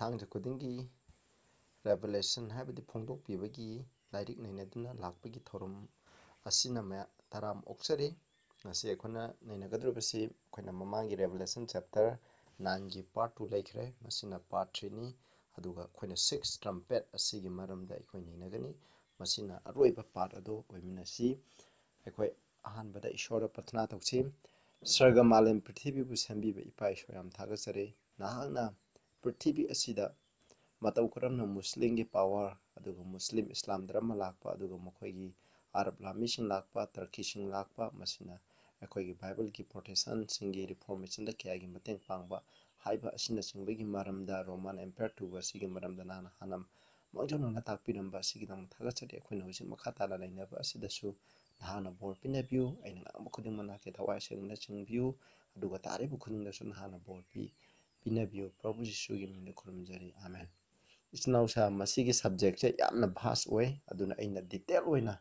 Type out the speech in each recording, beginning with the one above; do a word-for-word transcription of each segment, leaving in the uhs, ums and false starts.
ꯊꯥꯡꯖ ꯈꯨꯗꯤꯡꯒꯤ Revelation ꯍꯥꯏꯕꯗꯤ ꯐꯣꯡꯗꯣꯛꯄꯤꯕꯒꯤ ꯂꯥꯏꯔꯤꯛ ꯅꯩꯅꯗꯨꯅ ꯂꯥꯛꯄꯒꯤ ꯊꯧꯔꯝ ꯑꯁꯤꯅ ꯃꯌꯥ-, ꯇꯔꯥꯝ ꯑꯣꯛꯆꯔꯤ꯫ ꯉꯁꯤ ꯑꯩꯈꯣꯏꯅ ꯅꯩꯅꯒꯗꯧꯔꯤꯕꯁꯤ ꯑꯩꯈꯣꯏꯅ ꯃꯃꯥꯡꯒꯤ Revelation chapter nineꯒꯤ part two ꯂꯩꯈ꯭ꯔꯦ, ꯃꯁꯤꯅ part threeꯅꯤ꯫ ꯑꯗꯨꯒ ꯑꯩꯈꯣꯏꯅ six trumpet ꯑꯁꯤꯒꯤ ꯃꯔꯝꯗ ꯑꯩꯈꯣꯏ ꯅꯩꯅꯒꯅꯤ꯫ ꯃꯁꯤꯅ ꯑꯔꯣꯏꯕ part ꯑꯗꯨ ꯑꯣꯏꯃꯤꯟꯅꯁꯤ꯫ ꯑꯩꯈꯣꯏ ꯑꯍꯥꯟꯕꯗ ꯏꯁꯣꯔꯗ ꯄ꯭ꯔꯊꯅꯥ ꯇꯧꯁꯤ꯫ ꯁꯔꯒ ꯃꯥꯂꯦꯝ ꯄ꯭ꯔꯤꯊꯤꯕꯤꯕꯨ ꯁꯦꯝꯕꯤꯕ ꯏꯄꯥ ꯏꯁꯣꯔ, ꯌꯥꯝ ꯊꯥꯒꯠꯆꯔꯤ꯫ ꯅꯍꯥꯛꯅ ꯄ꯭ꯔꯤꯊꯤꯕꯤ ꯑꯁꯤꯗ ꯃꯇꯧ ꯀꯔꯝꯅ ꯃꯨꯁꯂꯤꯝꯒꯤ power, ꯑꯗꯨꯒ ꯃꯨꯁꯂꯤꯝ ꯏꯁꯂꯥꯝ ꯙꯔꯃ ꯂꯥꯛꯄ, ꯑꯗꯨꯒ ꯃꯈꯣꯏꯒꯤ ꯑꯔꯕ ꯂꯥꯃꯤꯁꯤꯡ ꯂꯥꯛꯄ, ꯇꯔꯀꯤꯁꯤꯡ ꯂꯥꯛꯄ, ꯃꯁꯤꯅ ꯑꯩꯈꯣꯏꯒꯤ ꯕꯥꯏꯕꯜꯒꯤ ꯄ꯭ꯔꯣꯇꯦꯁꯟꯁꯤꯡꯒꯤ ꯔꯤꯐꯣꯔꯃꯦꯁꯟꯗ ꯀꯌꯥꯒꯤ ꯃꯇꯦꯡ ꯄꯥꯡꯕ ꯍꯥꯏꯕ ꯑꯁꯤꯅꯆꯤꯡꯕꯒꯤ ꯃꯔꯝꯗ, ꯔꯣꯃꯥꯟ ꯑꯦꯝꯄꯥꯌꯔ ꯇꯨꯕ ꯑꯁꯤꯒꯤ ꯃꯔꯝꯗ ꯅꯍꯥꯛꯅ ꯍꯥꯟꯅ ꯃꯥꯡꯖꯧꯅꯅ ꯇꯥꯛꯄꯤꯔꯝꯕ ꯑꯁꯤꯒꯤꯗꯃꯛ ꯊꯥꯒꯠꯆꯔꯤ꯫ ꯑꯩꯈꯣꯏꯅ ꯍꯧꯖꯤꯛ ꯃꯈꯥ ꯇꯥꯅ ꯅꯩꯅꯕ ꯑꯁꯤꯗꯁꯨ ꯅꯍꯥꯛꯅ ꯕꯣꯔ ꯄꯤꯅꯕꯤꯌꯨ꯫ ꯑꯩꯅ ꯉꯥꯡꯕ ꯈꯨꯗꯤꯡꯃꯛ ꯅꯍꯥꯛꯀꯤ ꯊꯋꯥꯏ ꯁꯦꯡꯅ ꯆꯤꯡꯕꯤꯌꯨ, ꯑꯗꯨꯒ ꯇꯥꯔꯤꯕ ꯈꯨꯗꯤꯡꯗꯁꯨ ꯅꯍꯥꯛꯅ ꯕꯣꯔ ꯄꯤ-, ꯄꯤꯅꯕꯤꯌꯨ꯫ ꯄ꯭ꯔꯚꯨ ꯖꯤꯁꯨꯒꯤ ꯃꯤꯡꯗ ꯈꯨꯔꯨꯝꯖꯔꯤ, ꯑꯥꯃꯦꯟ꯫ ꯏꯆꯤꯟ ꯏꯅꯥꯎꯁꯥ, ꯃꯁꯤꯒꯤ subjectꯁꯦ ꯌꯥꯝꯅ vast ꯑꯣꯏ, ꯑꯗꯨꯅ ꯑꯩꯅ detail ꯑꯣꯏꯅ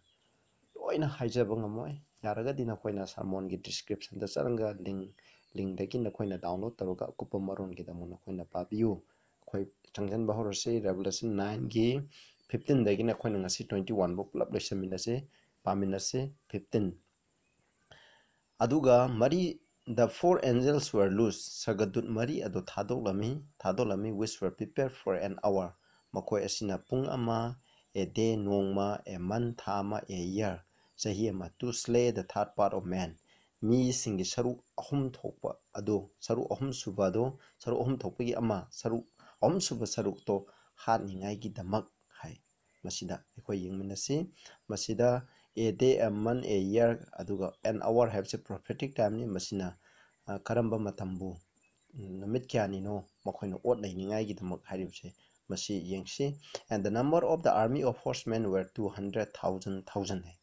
ꯂꯣꯏꯅ ꯍꯥꯏꯖꯕ ꯉꯝꯃꯣꯏ꯫ ꯌꯥꯔꯒꯗꯤ ꯅꯈꯣꯏꯅ sermonꯒꯤ descriptionꯗ ꯆꯠꯂꯒ link, linkꯗꯒꯤ ꯅꯈꯣꯏꯅ download ꯇꯧꯔꯒ ꯑꯀꯨꯞꯄ ꯃꯔꯣꯟꯒꯤꯗꯃꯛ ꯅꯈꯣꯏꯅ ꯄꯥꯕꯤꯌꯨ꯫ ꯑꯩꯈꯣꯏ ꯆꯪꯁꯤꯟꯕ ꯍꯧꯔꯁꯤ꯫ Revelation nineꯒꯤ fifteenꯗꯒꯤꯅ ꯑꯩꯈꯣꯏꯅ ꯉꯁꯤ twenty-one ꯐꯥꯎ ꯄꯨꯂꯞ ꯂꯣꯏꯁꯤꯟꯃꯤꯟꯅꯁꯤ, ꯄꯥꯃꯤꯟꯅꯁꯤ꯫ Fifteen꯫ ꯑꯗꯨꯒ ꯃꯔꯤ, the four angels were loosed, ꯁꯔꯒꯗꯨꯠ ꯃꯔꯤ ꯑꯗꯨ ꯊꯥꯗꯣꯛꯂꯝꯃꯤ, ꯊꯥꯗꯣꯛꯂꯝꯃꯤ, which were prepared for an hour, ꯃꯈꯣꯏ ꯑꯁꯤꯅ ꯄꯨꯡ ꯑꯃ, a day, ꯅꯣꯡꯃ, a month, ꯊꯥ ꯑꯃ, a year, ꯆꯍꯤ ꯑꯃ, to slay the third part of man, ꯃꯤꯁꯤꯡꯒꯤ ꯁꯔꯨꯛ ꯑꯍꯨꯝ ꯊꯣꯛꯄ ꯑꯗꯨ, ꯁꯔꯨꯛ ꯑꯍꯨꯝ ꯁꯨꯕ ꯑꯗꯨ, ꯁꯔꯨꯛ ꯑꯍꯨꯝ ꯊꯣꯛꯄꯒꯤ ꯑꯃ, ꯁꯔꯨꯛ ꯑꯍꯨꯝ ꯁꯨꯕ ꯁꯔꯨꯛꯇꯣ ꯍꯥꯠꯅꯤꯡꯉꯥꯏꯒꯤꯗꯃꯛ ꯍꯥꯏ꯫ ꯃꯁꯤꯗ ꯑꯩꯈꯣꯏ ꯌꯦꯡꯃꯤꯟꯅꯁꯤ꯫ ꯃꯁꯤꯗ a day, a month, a year, ꯑꯗꯨꯒ an hour ꯍꯥꯏꯕꯁꯤ prophetic timeꯅꯤ꯫ ꯃꯁꯤꯅ, ꯑ, ꯀꯔꯝꯕ ꯃꯇꯝꯕꯨ, ꯎꯝ, ꯅꯨꯃꯤꯠ ꯀꯌꯥꯅꯤꯅꯣ ꯃꯈꯣꯏꯅ ꯑꯣꯠ ꯅꯩꯅꯤꯡꯉꯥꯏꯒꯤꯗꯃꯛ ꯍꯥꯏꯔꯤꯕꯁꯦ, ꯃꯁꯤ ꯌꯦꯡꯁꯤ꯫ And the number of the army of horsemen were two hundred thousand, thousand ꯍꯥꯏ꯫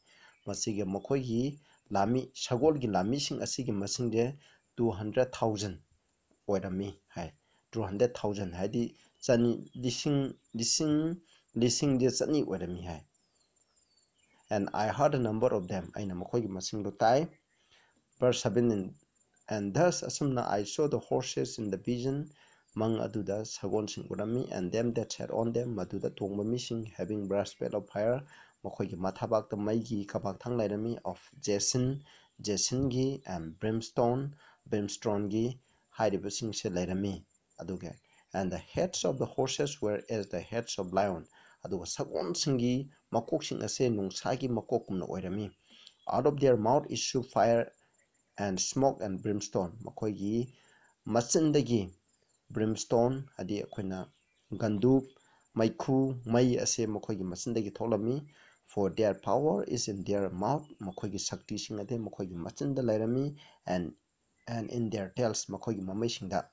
ꯃꯁꯤꯒꯤ ꯃꯈꯣꯏꯒꯤ ꯂꯥꯃꯤ, ꯁꯒꯣꯜꯒꯤ ꯂꯥꯃꯤꯁꯤꯡ ꯑꯁꯤꯒꯤ ꯃꯁꯤꯡꯁꯦ two hundred thousand ꯑꯣꯏꯔꯝꯃꯤ ꯍꯥꯏ꯫ Two hundred thousand ꯍꯥꯏꯗꯤ ꯆꯅꯤ, ꯂꯤꯁꯤꯡ, ꯂꯤꯁꯤꯡ, ꯂꯤꯁꯤꯡꯁꯦ ꯆꯅꯤ ꯑꯣꯏꯔꯝꯃꯤ ꯍꯥꯏ꯫ And I heard the number of them, ꯑꯩꯅ ꯃꯈꯣꯏꯒꯤ ꯃꯁꯤꯡꯗꯣ ꯇꯥꯏ꯫ Verse seventeen, and thus, ꯑꯁꯨꯝꯅ, I saw the horses in the vision, ꯃꯪ ꯑꯗꯨꯗ ꯁꯒꯣꯜꯁꯤꯡ ꯎꯔꯝꯃꯤ꯫ And them that sat on them, ꯃꯗꯨꯗ ꯇꯣꯡꯕ ꯃꯤꯁꯤꯡ, having brass belt of fire, ꯃꯈꯣꯏꯒꯤ ꯃꯊꯥꯕꯥꯛꯇ ꯃꯩꯒꯤ ꯀꯕꯥꯛꯊꯥꯡ ꯂꯩꯔꯝꯃꯤ, of Jason, ꯖꯦꯁꯟꯒꯤ, and brimstone, ꯕ꯭ꯔꯤꯝꯁ꯭ꯇꯣꯟꯒꯤ ꯍꯥꯏꯔꯤꯕꯁꯤꯡꯁꯦ ꯂꯩꯔꯝꯃꯤ꯫ ꯑꯗꯨꯒ and the heads of the horses were as the heads of lion, ꯑꯗꯨꯒ ꯁꯒꯣꯜꯁꯤꯡꯒꯤ ꯃꯀꯣꯛꯁꯤꯡ ꯑꯁꯦ ꯅꯨꯡꯁꯥꯒꯤ ꯃꯀꯣꯛꯀꯨꯝꯅ ꯑꯣꯏꯔꯝꯃꯤ꯫ Out of their mouth issue fire and smoke and brimstone, ꯃꯈꯣꯏꯒꯤ ꯃꯆꯤꯟꯗꯒꯤ ꯕ꯭ꯔꯤꯝꯁ꯭ꯇꯣꯟ, ꯍꯥꯏꯗꯤ ꯑꯩꯈꯣꯏꯅ ꯒꯟꯗꯨꯞ, ꯃꯩꯈꯨ, ꯃꯩ ꯑꯁꯦ ꯃꯈꯣꯏꯒꯤ ꯃꯆꯤꯟꯗꯒꯤ ꯊꯣꯛꯂꯝꯃꯤ꯫ For their power is in their mouth, ꯃꯈꯣꯏꯒꯤ ꯁꯛꯇꯤꯁꯤꯡ ꯑꯗꯨ ꯃꯈꯣꯏꯒꯤ ꯃꯆꯤꯟꯗ ꯂꯩꯔꯝꯃꯤ꯫ And and in their tails, ꯃꯈꯣꯏꯒꯤ ꯃꯃꯩꯁꯤꯡꯗ꯫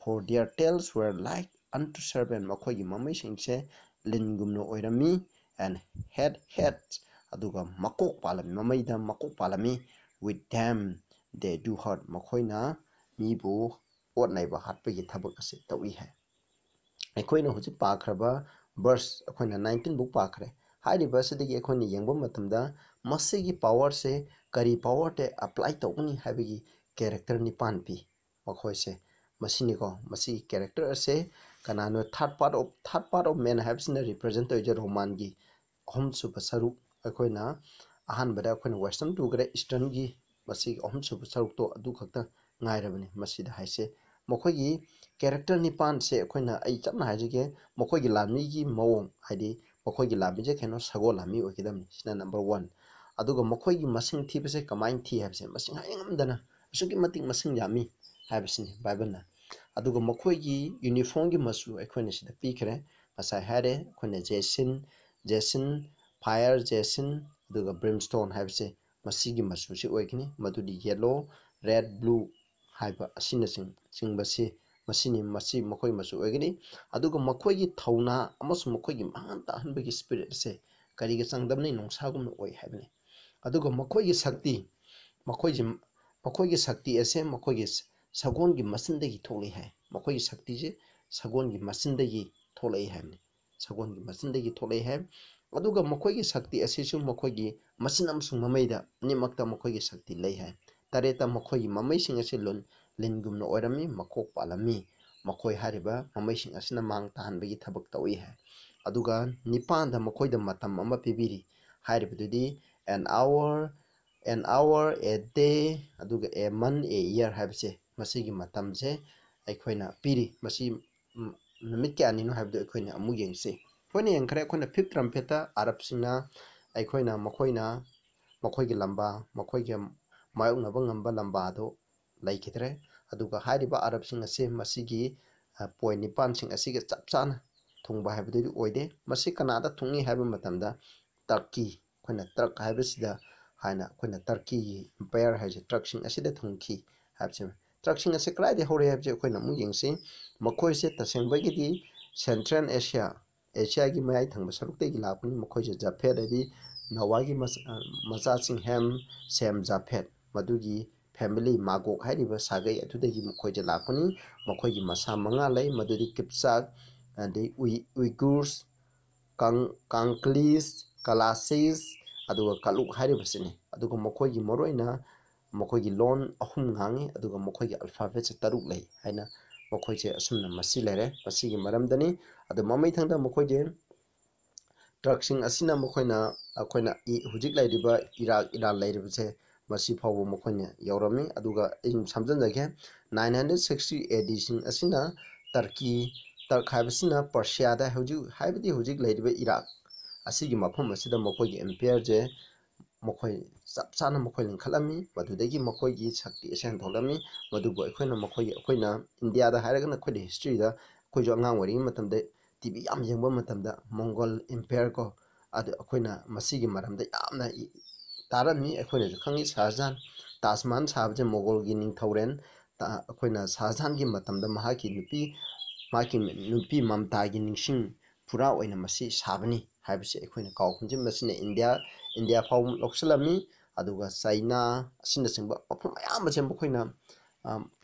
For their tails were like unto serpent, ꯃꯈꯣꯏꯒꯤ ꯃꯃꯩꯁꯤꯡꯁꯦ ꯂꯤꯟꯒꯨꯝꯅ ꯑꯣꯏꯔꯝꯃꯤ꯫ And had heads, ꯑꯗꯨꯒ ꯃꯀꯣꯛ ꯄꯥꯜꯂꯝꯃꯤ, ꯃꯃꯩꯗ ꯃꯀꯣꯛ ꯄꯥꯜꯂꯝꯃꯤ꯫ With them they do hurt, ꯃꯈꯣꯏꯅ ꯃꯤꯕꯨ ꯑꯣꯠ ꯅꯩꯕ ꯍꯥꯠꯄꯒꯤ ꯊꯕꯛ ꯑꯁꯤ ꯇꯧꯏ ꯍꯥꯏ꯫ ꯑꯩꯈꯣꯏꯅ ꯍꯧꯖꯤꯛ ꯄꯥꯈ꯭ꯔꯕ verse ꯑꯩꯈꯣꯏꯅ nineteen ꯐꯥꯎ ꯄꯥꯈ꯭ꯔꯦ꯫ ꯍꯥꯏꯔꯤꯕ ꯑꯁꯤꯗꯒꯤ ꯑꯩꯈꯣꯏꯅ ꯌꯦꯡꯕ ꯃꯇꯝꯗ ꯃꯁꯤꯒꯤ powerꯁꯦ ꯀꯔꯤ powerꯗ apply ꯇꯧꯒꯅꯤ ꯍꯥꯏꯕꯒꯤ character ꯅꯤꯄꯥꯟ ꯄꯤ꯫ ꯃꯈꯣꯏꯁꯦ ꯃꯁꯤꯅꯤꯀꯣ, ꯃꯁꯤꯒꯤ character ꯑꯁꯦ ꯀꯅꯥꯅꯣ? Third part of, third part of man ꯍꯥꯏꯕꯁꯤꯅ represent ꯇꯧꯔꯤꯁꯦ ꯔꯣꯃꯥꯟꯒꯤ ꯑꯍꯨꯝꯁꯨꯕ ꯁꯔꯨꯛ꯫ ꯑꯩꯈꯣꯏꯅ ꯑꯍꯥꯟꯕꯗ ꯑꯩꯈꯣꯏꯅ western ꯇꯨꯈ꯭ꯔꯦ, easternꯒꯤ ꯃꯁꯤꯒꯤ ꯑꯍꯨꯝꯁꯨꯕ ꯁꯔꯨꯛꯇꯣ ꯑꯗꯨ ꯈꯛꯇ ꯉꯥꯏꯔꯕꯅꯤ ꯃꯁꯤꯗ ꯍꯥꯏꯁꯦ꯫ ꯃꯈꯣꯏꯒꯤ character ꯅꯤꯄꯥꯟꯁꯦ ꯑꯩꯈꯣꯏꯅ, ꯑꯩ ꯆꯞꯅ ꯍꯥꯏꯖꯒꯦ, ꯃꯈꯣꯏꯒꯤ ꯂꯥꯟꯃꯤꯒꯤ ꯃꯑꯣꯡ, ꯍꯥꯏꯗꯤ ꯃꯈꯣꯏꯒꯤ ꯂꯥꯟꯃꯤꯁꯦ ꯀꯩꯅꯣ, ꯁꯒꯣꯜ ꯂꯥꯟꯃꯤ ꯑꯣꯏꯒꯗꯕꯅꯤ, ꯁꯤꯅ number one꯫ ꯑꯗꯨꯒ ꯃꯈꯣꯏꯒꯤ ꯃꯁꯤꯡ ꯊꯤꯕꯁꯦ ꯀꯃꯥꯏꯅ ꯊꯤ ꯍꯥꯏꯕꯁꯦ, ꯃꯁꯤꯡ ꯍꯥꯏꯉꯝꯗꯅ ꯑꯁꯨꯛꯀꯤ ꯃꯇꯤꯛ ꯃꯁꯤꯡ ꯌꯥꯝꯃꯤ ꯍꯥꯏꯕꯁꯤꯅꯤ ꯕꯥꯏꯕꯜꯅ꯫ ꯑꯗꯨꯒ ꯃꯈꯣꯏꯒꯤ uniformꯒꯤ ꯃꯆꯨ ꯑꯩꯈꯣꯏꯅ ꯁꯤꯗ ꯄꯤꯈ꯭ꯔꯦ, ꯉꯁꯥꯏ ꯍꯥꯏꯔꯦ ꯑꯩꯈꯣꯏꯅ ꯖꯦꯁꯤꯟ, ꯖꯦꯁꯤꯟ, fire ꯖꯦꯁꯤꯟ, ꯑꯗꯨꯒ brimstone ꯍꯥꯏꯕꯁꯦ ꯃꯁꯤꯒꯤ ꯃꯆꯨꯁꯤ ꯑꯣꯏꯒꯅꯤ, ꯃꯗꯨꯗꯤ yellow, red, blue ꯍꯥꯏꯕ ꯑꯁꯤꯅꯆꯤꯡ-, ꯆꯤꯡꯕꯁꯤ ꯃꯁꯤꯅꯤ꯫ ꯃꯁꯤ ꯃꯈꯣꯏ ꯃꯆꯨ ꯑꯣꯏꯒꯅꯤ꯫ ꯑꯗꯨꯒ ꯃꯈꯣꯏꯒꯤ ꯊꯧꯅꯥ ꯑꯃꯁꯨꯡ ꯃꯈꯣꯏꯒꯤ ꯃꯥꯡꯍꯟ ꯇꯥꯛꯍꯟꯕꯒꯤ spirit ꯑꯁꯦ ꯀꯔꯤꯒ ꯆꯥꯡꯗꯝꯅꯩ? ꯅꯨꯡꯁꯥꯒꯨꯝꯅ ꯑꯣꯏ ꯍꯥꯏꯕꯅꯤ꯫ ꯑꯗꯨꯒ ꯃꯈꯣꯏꯒꯤ ꯁꯛꯇꯤ, ꯃꯈꯣꯏꯁꯤ, ꯃꯈꯣꯏꯒꯤ ꯁꯛꯇꯤ ꯑꯁꯦ ꯃꯈꯣꯏꯒꯤ ꯁ-, ꯁꯒꯣꯜꯒꯤ ꯃꯆꯤꯟꯗꯒꯤ ꯊꯣꯛꯂꯛꯏ ꯍꯥꯏ꯫ ꯃꯈꯣꯏꯒꯤ ꯁꯛꯇꯤꯁꯦ ꯁꯒꯣꯜꯒꯤ ꯃꯆꯤꯟꯗꯒꯤ ꯊꯣꯛꯂꯛꯏ ꯍꯥꯏꯕꯅꯤ꯫ ꯁꯒꯣꯜꯒꯤ ꯃꯆꯤꯟꯗꯒꯤ ꯊꯣꯛꯂꯛꯏ ꯍꯥꯏ꯫ ꯑꯗꯨꯒ ꯃꯈꯣꯏꯒꯤ ꯁꯛꯇꯤ ꯑꯁꯤꯁꯨ ꯃꯈꯣꯏꯒꯤ ꯃꯆꯤꯟ ꯑꯃꯁꯨꯡ ꯃꯃꯩꯗ ꯑꯅꯤꯃꯛꯇ ꯃꯈꯣꯏꯒꯤ ꯁꯛꯇꯤ ꯂꯩ ꯍꯥꯏ꯫ ꯇꯔꯦꯠꯇ, ꯃꯈꯣꯏꯒꯤ ꯃꯃꯩꯁꯤꯡ ꯑꯁꯤ ꯂꯨꯟ-, ꯂꯤꯟꯒꯨꯝꯅ ꯑꯣꯏꯔꯝꯃꯤ, ꯃꯀꯣꯛ ꯄꯥꯜꯂꯝꯃꯤ꯫ ꯃꯈꯣꯏ ꯍꯥꯏꯔꯤꯕ ꯃꯃꯩꯁꯤꯡ ꯑꯁꯤꯅ ꯃꯥꯡ ꯇꯥꯍꯟꯕꯒꯤ ꯊꯕꯛ ꯇꯧꯏ ꯍꯥꯏ꯫ ꯑꯗꯨꯒ ꯅꯤꯄꯥꯟꯗ ꯃꯈꯣꯏꯗ ꯃꯇꯝ ꯑꯃ ꯄꯤꯕꯤꯔꯤ꯫ ꯍꯥꯏꯔꯤꯕꯗꯨꯗꯤ an hour, an hour, a day, ꯑꯗꯨꯒ a month, a year ꯍꯥꯏꯕꯁꯦ, ꯃꯁꯤꯒꯤ ꯃꯇꯝꯁꯦ ꯑꯩꯈꯣꯏꯅ ꯄꯤꯔꯤ꯫ ꯃꯁꯤ, ꯎꯝ, ꯅꯨꯃꯤꯠ ꯀꯌꯥꯅꯤꯅꯣ ꯍꯥꯏꯕꯗꯨ ꯑꯩꯈꯣꯏꯅ ꯑꯃꯨꯛ ꯌꯦꯡꯁꯤ꯫ ꯑꯩꯈꯣꯏꯅ ꯌꯦꯡꯈ꯭ꯔꯦ, ꯑꯩꯈꯣꯏꯅ fifth trumpetꯇ ꯑꯔꯕꯁꯤꯡꯅ ꯑꯩꯈꯣꯏꯅ ꯃꯈꯣꯏꯅ ꯃꯈꯣꯏꯒꯤ ꯂꯝꯕꯥ, ꯃꯈꯣꯏꯒꯤ ꯃꯥꯌꯣꯛꯅꯕ ꯉꯝꯕ ꯂꯝꯕꯥ ꯑꯗꯨ ꯂꯩꯈꯤꯗ꯭ꯔꯦ꯫ ꯑꯗꯨꯒ ꯍꯥꯏꯔꯤꯕ ꯑꯔꯕꯁꯤꯡ ꯑꯁꯤ ꯃꯁꯤꯒꯤ, ꯑ, point ꯅꯤꯄꯥꯟꯁꯤꯡ ꯑꯁꯤꯒ ꯆꯞ ꯆꯥꯅ ꯊꯨꯡꯕ ꯍꯥꯏꯕꯗꯨꯗꯤ ꯑꯣꯏꯗꯦ꯫ ꯃꯁꯤ ꯀꯅꯥꯗ ꯊꯨꯡꯏ ꯍꯥꯏꯕ ꯃꯇꯝꯗ ꯇꯔꯀꯤ, ꯑꯩꯈꯣꯏꯅ ꯇꯔꯛ ꯍꯥꯏꯕꯁꯤꯗ ꯍꯥꯏꯅ ꯑꯩꯈꯣꯏꯅ ꯇꯔꯀꯤꯒꯤ empire ꯍꯥꯏꯁꯦ ꯇꯔꯛꯁꯤꯡ ꯑꯁꯤꯗ ꯊꯨꯡꯈꯤ ꯍꯥꯏꯕꯁꯤ꯫ ꯇꯔꯛꯁꯤꯡ ꯑꯁꯤ ꯀꯗꯥꯏꯗꯒꯤ ꯍꯧꯔꯛꯏ ꯍꯥꯏꯕꯁꯤ ꯑꯩꯈꯣꯏꯅ ꯑꯃꯨꯛ ꯌꯦꯡꯁꯤ꯫ ꯃꯈꯣꯏꯁꯦ ꯇꯁꯦꯡꯕꯒꯤꯗꯤ Central Asia, ꯑꯦꯁꯤꯌꯥꯒꯤ ꯃꯌꯥꯏ ꯊꯪꯕ ꯁꯔꯨꯛꯇꯒꯤ ꯂꯥꯛꯄꯅꯤ꯫ ꯃꯈꯣꯏꯁꯦ ꯖꯥꯐꯦꯠ ꯍꯥꯏꯗꯤ ꯅꯣꯋꯥꯒꯤ ꯃꯆꯥ-, ꯃꯆꯥꯁꯤꯡ ꯍꯦꯝ, ꯁꯦꯝ, ꯖꯥꯐꯦꯠ, ꯃꯗꯨꯒꯤ family ꯃꯥꯒꯣꯛ ꯍꯥꯏꯔꯤꯕ ꯁꯥꯒꯩ ꯑꯗꯨꯗꯒꯤ ꯃꯈꯣꯏꯁꯦ ꯂꯥꯛꯄꯅꯤ꯫ ꯃꯈꯣꯏꯒꯤ ꯃꯁꯥ ꯃꯉꯥ ꯂꯩ, ꯃꯗꯨꯗꯤ ꯀꯤꯞꯆꯥꯛ, ꯑꯗꯩ ꯎꯏ-, ꯎꯏꯒꯨꯔꯁ, ꯀꯥꯡ-, ꯀꯥꯡꯀ꯭ꯂꯤꯁ, ꯀꯂꯥꯁꯤꯁ, ꯑꯗꯨꯒ ꯀꯥꯂꯨꯛ ꯍꯥꯏꯔꯤꯕꯁꯤꯅꯤ꯫ ꯑꯗꯨꯒ ꯃꯈꯣꯏꯒꯤ ꯃꯔꯨꯑꯣꯏꯅ ꯃꯈꯣꯏꯒꯤ ꯂꯣꯟ ꯑꯍꯨꯝ ꯉꯥꯡꯉꯤ, ꯑꯗꯨꯒ ꯃꯈꯣꯏꯒꯤ alphabetꯁꯦ ꯇꯔꯨꯛ ꯂꯩ ꯍꯥꯏꯅ ꯃꯈꯣꯏꯁꯦ ꯑꯁꯨꯝꯅ ꯃꯁꯤ ꯂꯩꯔꯦ꯫ ꯃꯁꯤꯒꯤ ꯃꯔꯝꯗꯅꯤ꯫ ꯑꯗꯨ ꯃꯃꯩꯊꯪꯗ ꯃꯈꯣꯏꯁꯦ ꯇꯔꯛꯁꯤꯡ ꯑꯁꯤꯅ ꯃꯈꯣꯏꯅ, ꯑꯩꯈꯣꯏꯅ ꯏ-, ꯍꯧꯖꯤꯛ ꯂꯩꯔꯤꯕ ꯏꯔꯥꯛ, ꯏꯔꯥꯟ ꯂꯩꯔꯤꯕꯁꯦ ꯃꯁꯤ ꯐꯥꯎꯕ ꯃꯈꯣꯏꯅ ꯌꯧꯔꯝꯃꯤ꯫ ꯑꯗꯨꯒ ꯑꯩ ꯁꯝꯖꯤꯟꯖꯒꯦ, nine hundred sixty ADꯁꯤꯡ ꯑꯁꯤꯅ ꯇꯔꯀꯤ, ꯇꯔꯛ ꯍꯥꯏꯕꯁꯤꯅ ꯄꯔꯁꯤꯌꯥꯗ, ꯍꯧꯖꯤꯛ, ꯍꯥꯏꯕꯗꯤ ꯍꯧꯖꯤꯛ ꯂꯩꯔꯤꯕ ꯏꯔꯥꯛ ꯑꯁꯤꯒꯤ ꯃꯐꯝ ꯑꯁꯤꯗ ꯃꯈꯣꯏꯒꯤ empireꯁꯦ ꯃꯈꯣꯏ ꯆꯞ ꯆꯥꯅ ꯃꯈꯣꯏ ꯂꯤꯡꯈꯠꯂꯝꯃꯤ꯫ ꯃꯗꯨꯗꯒꯤ ꯃꯈꯣꯏꯒꯤ ꯁꯛꯇꯤ ꯑꯁꯤ ꯍꯟꯗꯣꯛꯂꯝꯃꯤ꯫ ꯃꯗꯨꯕꯨ ꯑꯩꯈꯣꯏꯅ, ꯃꯈꯣꯏꯒꯤ, ꯑꯩꯈꯣꯏꯅ ꯏꯟꯗꯤꯌꯥꯗ ꯍꯥꯏꯔꯒꯅ ꯑꯩꯈꯣꯏꯅ historyꯗ ꯑꯩꯈꯣꯏꯁꯨ ꯑꯉꯥꯡ ꯑꯣꯏꯔꯤꯉꯩ ꯃꯇꯝꯗ TV ꯌꯥꯝ ꯌꯦꯡꯕ ꯃꯇꯝꯗ ꯃꯣꯡꯒꯣꯜ empire ꯀꯣ, ꯑꯗꯨ ꯑꯩꯈꯣꯏꯅ ꯃꯁꯤꯒꯤ ꯃꯔꯝꯗ ꯌꯥꯝꯅ ꯏ-, ꯇꯥꯔꯝꯃꯤ꯫ ꯑꯩꯈꯣꯏꯅꯁꯨ ꯈꯪꯉꯤ, ꯁꯥꯍꯖꯍꯥꯟ ꯇꯥꯖ ꯃꯍꯜ ꯁꯥꯕꯁꯦ ꯃꯣꯡꯒꯣꯜꯒꯤ ꯅꯤꯡꯊꯧꯔꯦꯜ ꯇ-, ꯑꯩꯈꯣꯏꯅ ꯁꯥꯍꯖꯍꯥꯟꯒꯤ ꯃꯇꯝꯗ ꯃꯍꯥꯛꯀꯤ ꯅꯨꯄꯤ, ꯃꯍꯥꯛꯀꯤ ꯅꯨꯄꯤ ꯃꯝꯇꯥꯒꯤ ꯅꯤꯡꯁꯤꯡ ꯐꯨꯔꯥ ꯑꯣꯏꯅ ꯃꯁꯤ ꯁꯥꯕꯅꯤ ꯍꯥꯏꯕꯁꯤ ꯑꯩꯈꯣꯏꯅ ꯀꯥꯎ ꯈꯨꯝꯖꯤꯟꯕ ꯑꯁꯤꯅ ꯏꯟꯗꯤꯌꯥ, ꯏꯟꯗꯤꯌꯥ ꯐꯥꯎꯕ ꯂꯧꯁꯤꯜꯂꯝꯃꯤ꯫ ꯑꯗꯨꯒ ꯆꯩꯅꯥ ꯑꯁꯤꯅꯆꯤꯡꯕ ꯃꯐꯝ ꯑꯌꯥꯝꯕꯁꯦ ꯃꯈꯣꯏꯅ, ꯑ,